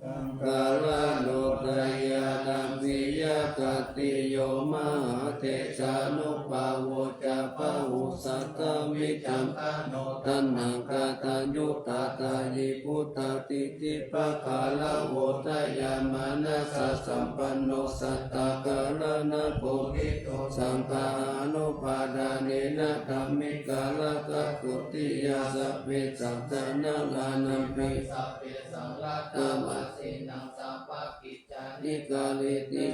Maṅgalāni dānapamaṅgalāni, ñātakāyo mahātejā, ānubhāvo ca bāhusatthā, vicakkhaṇo taṇhaṅkarāgañuttā, aṭṭhārī buddhā diṭṭhibhākarā, odātamanussānasampanno, santakāraṇakovido, saṅghānubhāvena dhammikārakā, dutiyā sabbe saṅghānaṃ, aññāpi sabbesaṃ ñātavasīnaṃ, sabbakicchāni kareti.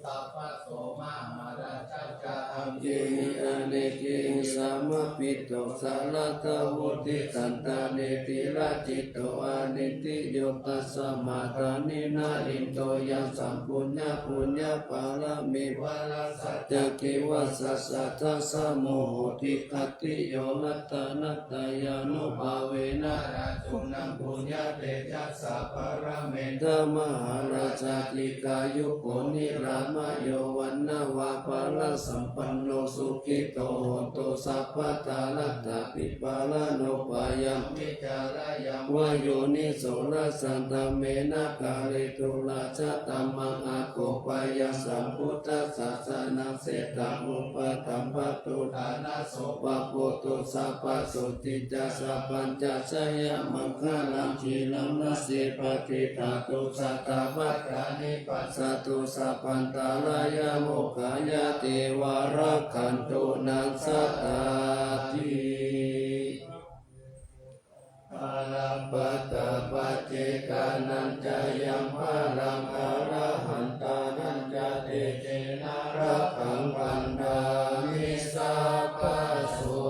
Sabbaso mahārājā ca, amhehi anekehi samāhito, sārathā buddhī santindī virajito, anindiyo tasmā dāni narindo, yaṃ saṃ puññaṃ puññaphalaṃ, iva rājā ca gevassa, saddā saṃ mohati, ādiyo ratanattayānubhāvena, rājūnaṃ puññatejasā, paramenta mahārājā, dīghāyuko nirāmayo, vaṇṇaṃ vāharaṃ sampanno, sukhito hotu sabbadā, laddhāpi pāṇino, bhayaṃ vītarāyaṃ, vā yoniso rājadhammena, kāretu rājadhammaṃ, akopayaṃ sambuddhasāsanaṃ, setaṃ upaṭṭhaṃ pāturaṇaso, vā pūtu sabbasotthiṃ ca, sabbañca jayamaṅgalaṃ, khīṇaṃ nāseti paṭighato, sattappākāri passatu, sabbantarāyā mokkhaye, devā rakkhantu naṃ sadāti. Balappattā paccekānañca yaṃ balaṃ, arahantānañca tejena, rakkhaṃ bandhāmi sabbaso.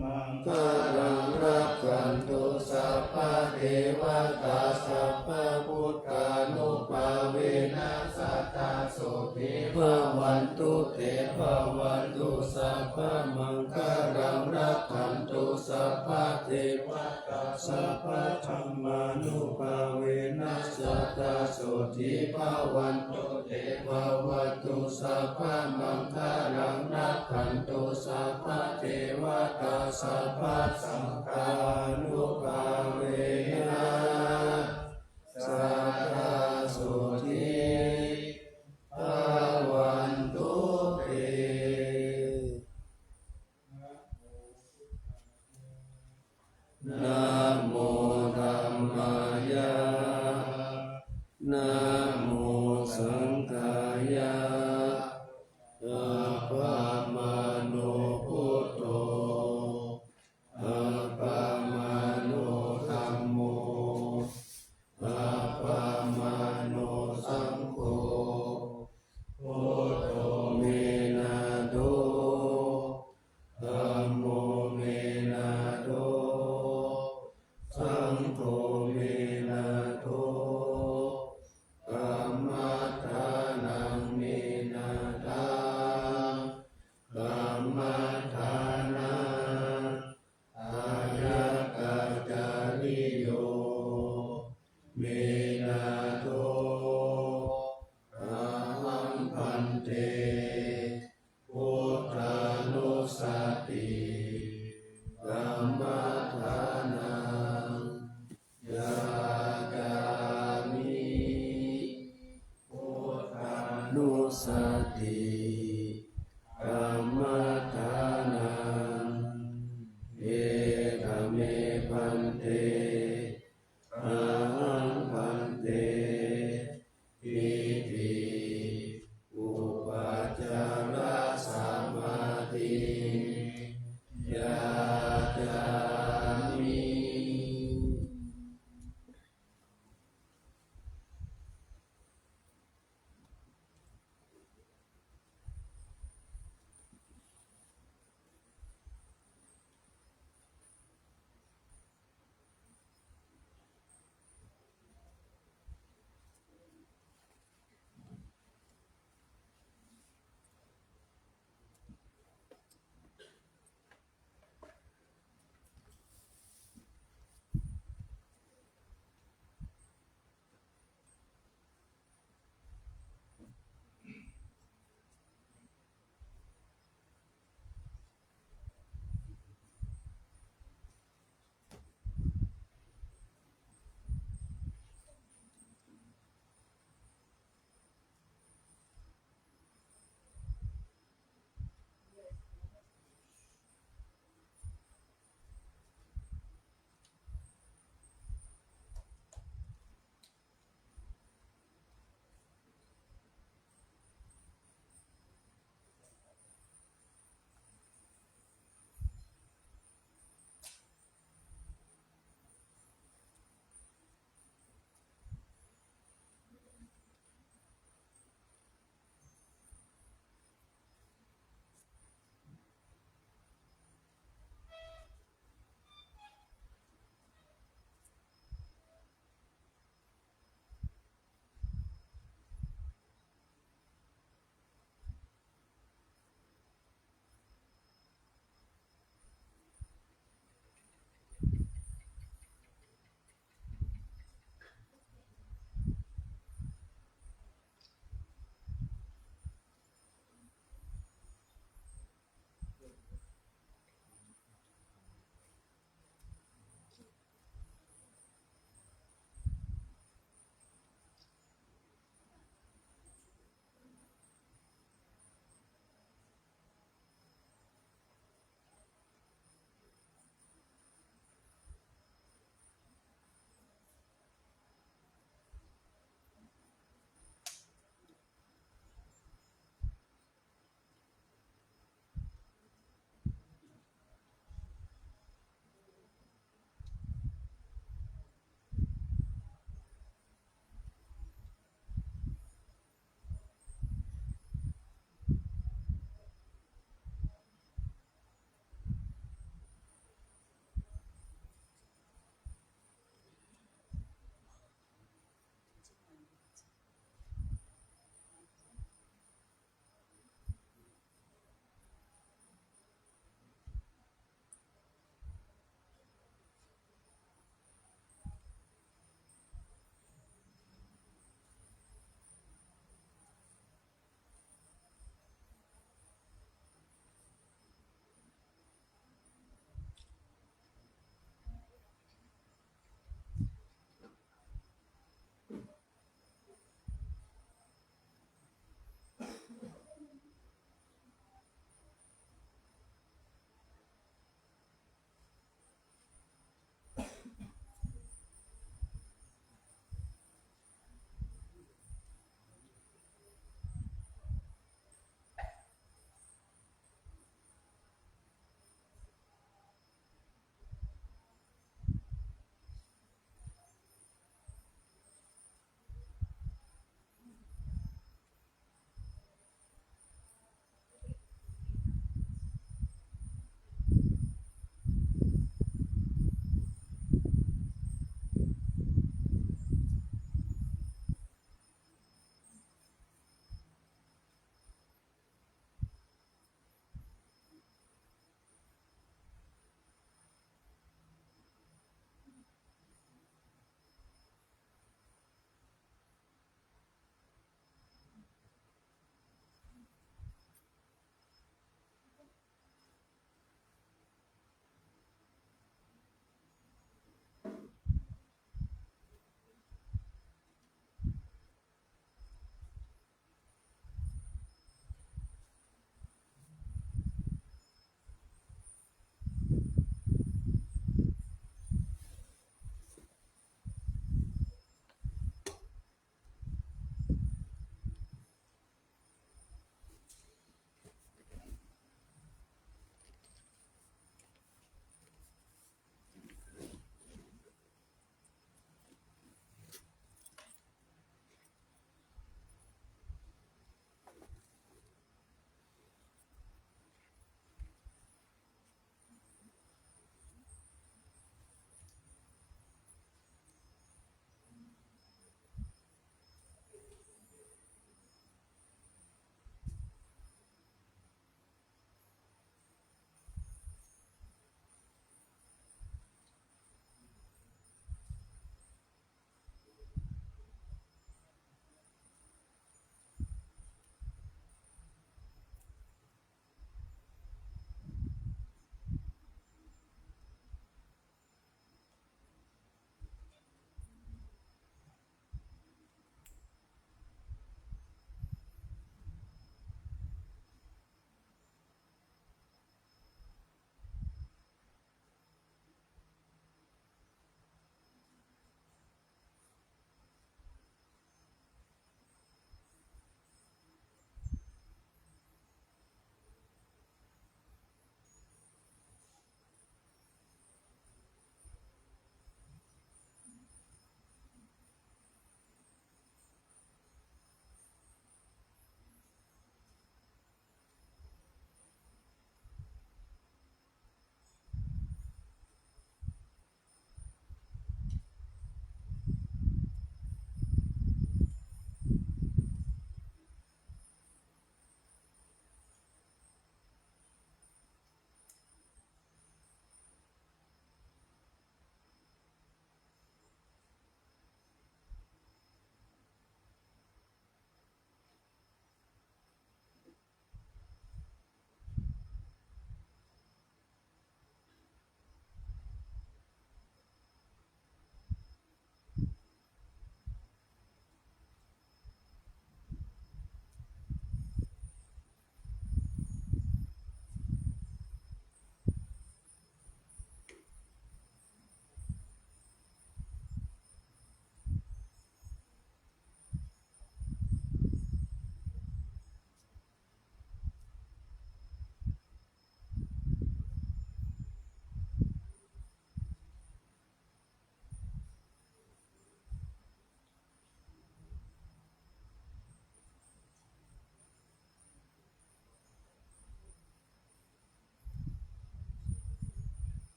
Maṅgalaṃ, rakkhantu sabbadevatā, sabbabuddhānubhāvena, sadā sotthī bhavantu te. Bhavatu sabbamaṅgalaṃ, rakkhantu sabbadevatā, sabbadhammānubhāvena, sadā sotthī bhavantu te. Bhavatu sabbamaṅgalaṃ, rakkhantu sabbadevatā, sabbasaṅghānubhāvena, sadā sotthī bhavantu te. Namo dhammāya, namo saṅghāya, appamāṇo buddho, appamāṇo dhammo, appamāṇo saṅgho. Buddho me nātho, dhammo me nātho, saṅgho me nātho,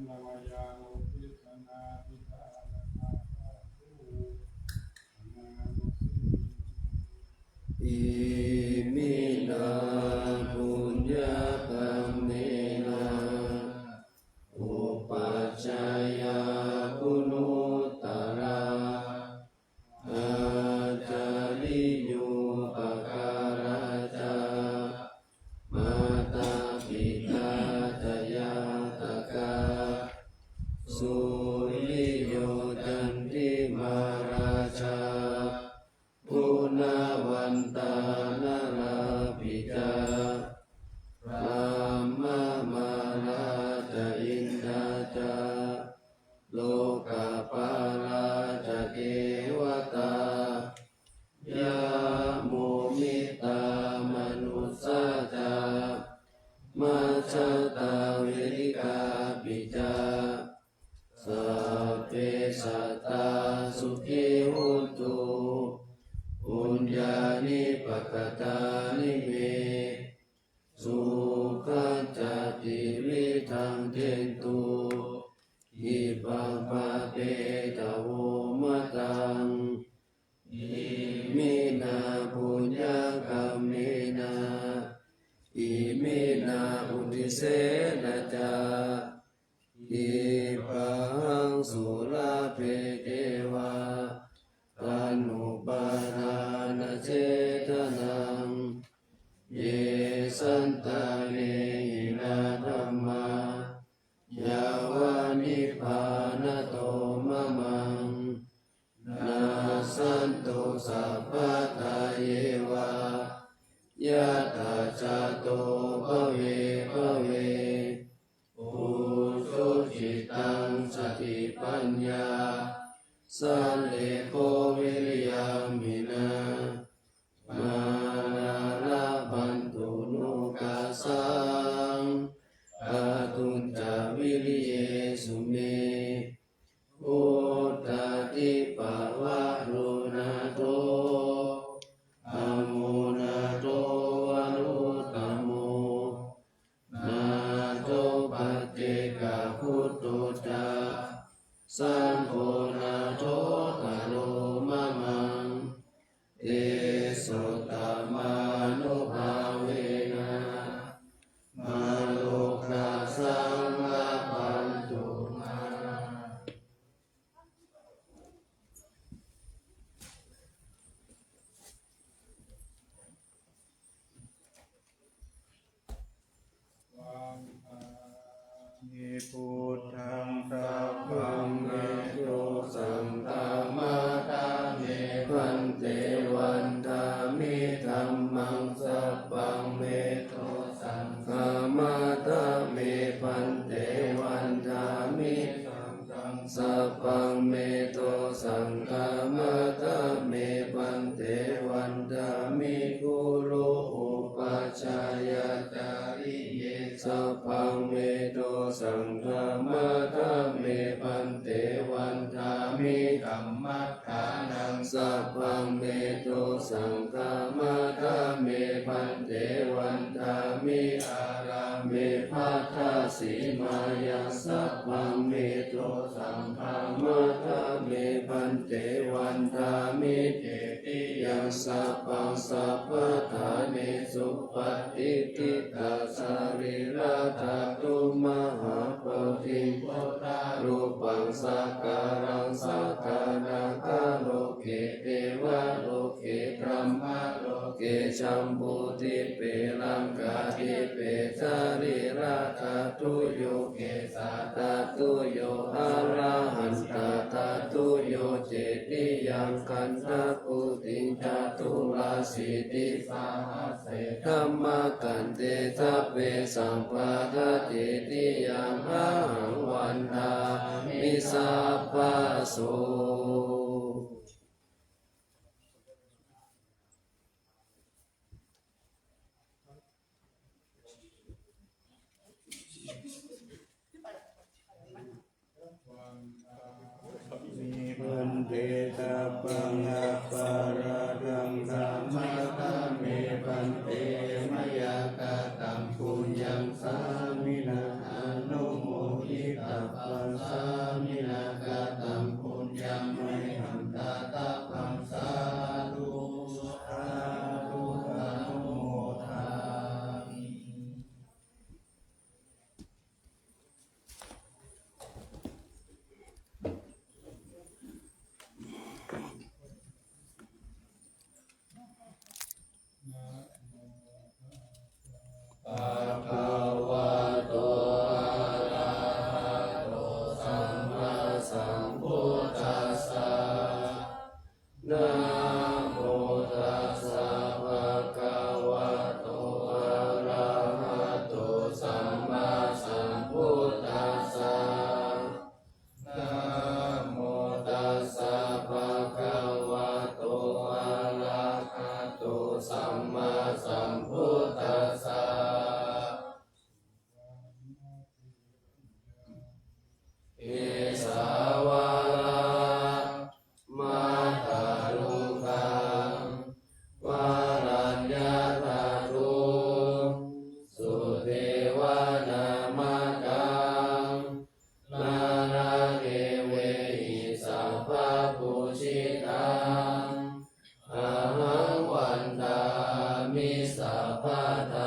Navayālupi sanādhikāradhātu anālupi. Iminā puññakammena upajjhāyā guṇuttarā ācariyūpakārā ca mātā pitā ca ñātakā suriyo candimā rājā guṇavantā narāpi ca brahmamārā ca indā ca lokapālā ca devatā yamo mittā manussā ca majjhattā verikāpi ca sabbe sattā sukhī hontu puññāni pakatāni me sukhañca tividhaṃ dentu khippaṃ pāpetha vo mataṃ. Iminā puññakammena iminā uddisena ca khippāhaṃ sulabhe ceva taṇhupādānachedanaṃ ye santāne hinā dhammā yāva nibbānato mamaṃ nassantu sabbadā yeva yattha jāto bhave bhave ujucittaṃ satipaññā sallekho viriyamhinā mārā labhantu nokāsaṃ kātuñca viriyesu me. Buddhādhipavaro nātho dhammo nātho varuttamo nātho paccekabuddho ca saṅgho nāthottaro mamaṃ tesottamānubhāvena mārokāsaṃ labhantu mā. Vandāmi buddhaṃ sabbaṃ me dosaṃ khamatha me bhante. Vandāmi dhammaṃ sabbaṃ me dosaṃ khamatha me bhante. Vandāmi sabbaṃ me dosaṃ khamatha me bhante. Vandāmi guru upajjhāyācariye sabbaṃ me dosaṃ khamatha me bhante. Vandāmi kamma ṭṭhānaṃ sabbaṃ me dosaṃ khamatha me bhante. Vandāmi ārāme bhaddasīmāyaṃ sabbaṃ me dosaṃ khamatha me bhante. Vandāmi cetiyaṃ sabbaṃ sabbaṭṭhānesu patiṭṭhitā sarīradhātu mahābodhiṃ buddharūpaṃ sakalaṃ sadā nāgaloke devaloke brahmaloke jambudīpe laṅkādīpe sarīradhātuyo kesādhātuyo arahantadhātuyo cetiyaṃ gandhakuṭiṃ caturāsītisahas se dhammakkhandhe sabbe sambuddhā cetiyaṃ ahaṃ vandāmi sabbaso. Bhante sabbaṃ aparādhaṃ khamatha me bhante mayā kataṃ puññaṃ sāminā anumoditabbaṃ Paṃ sāminā kataṃ puññaṃ mayhaṃ dātabbaṃ sādhu sādhu anumodāmi. Bhagavato arahato sammāsambuddhassa. Namo tassa bhagavato arahato sammāsambuddhassa. Namo tassa bhagavato arahato sammāsambuddhassa. Kesavā vāmādalukkhaṃ varaññā dhātuṃ sudevanamāgaṃ nāḷāgiriṃ sabbapūjitaṃ ahaṃ vandāmi sabbadā.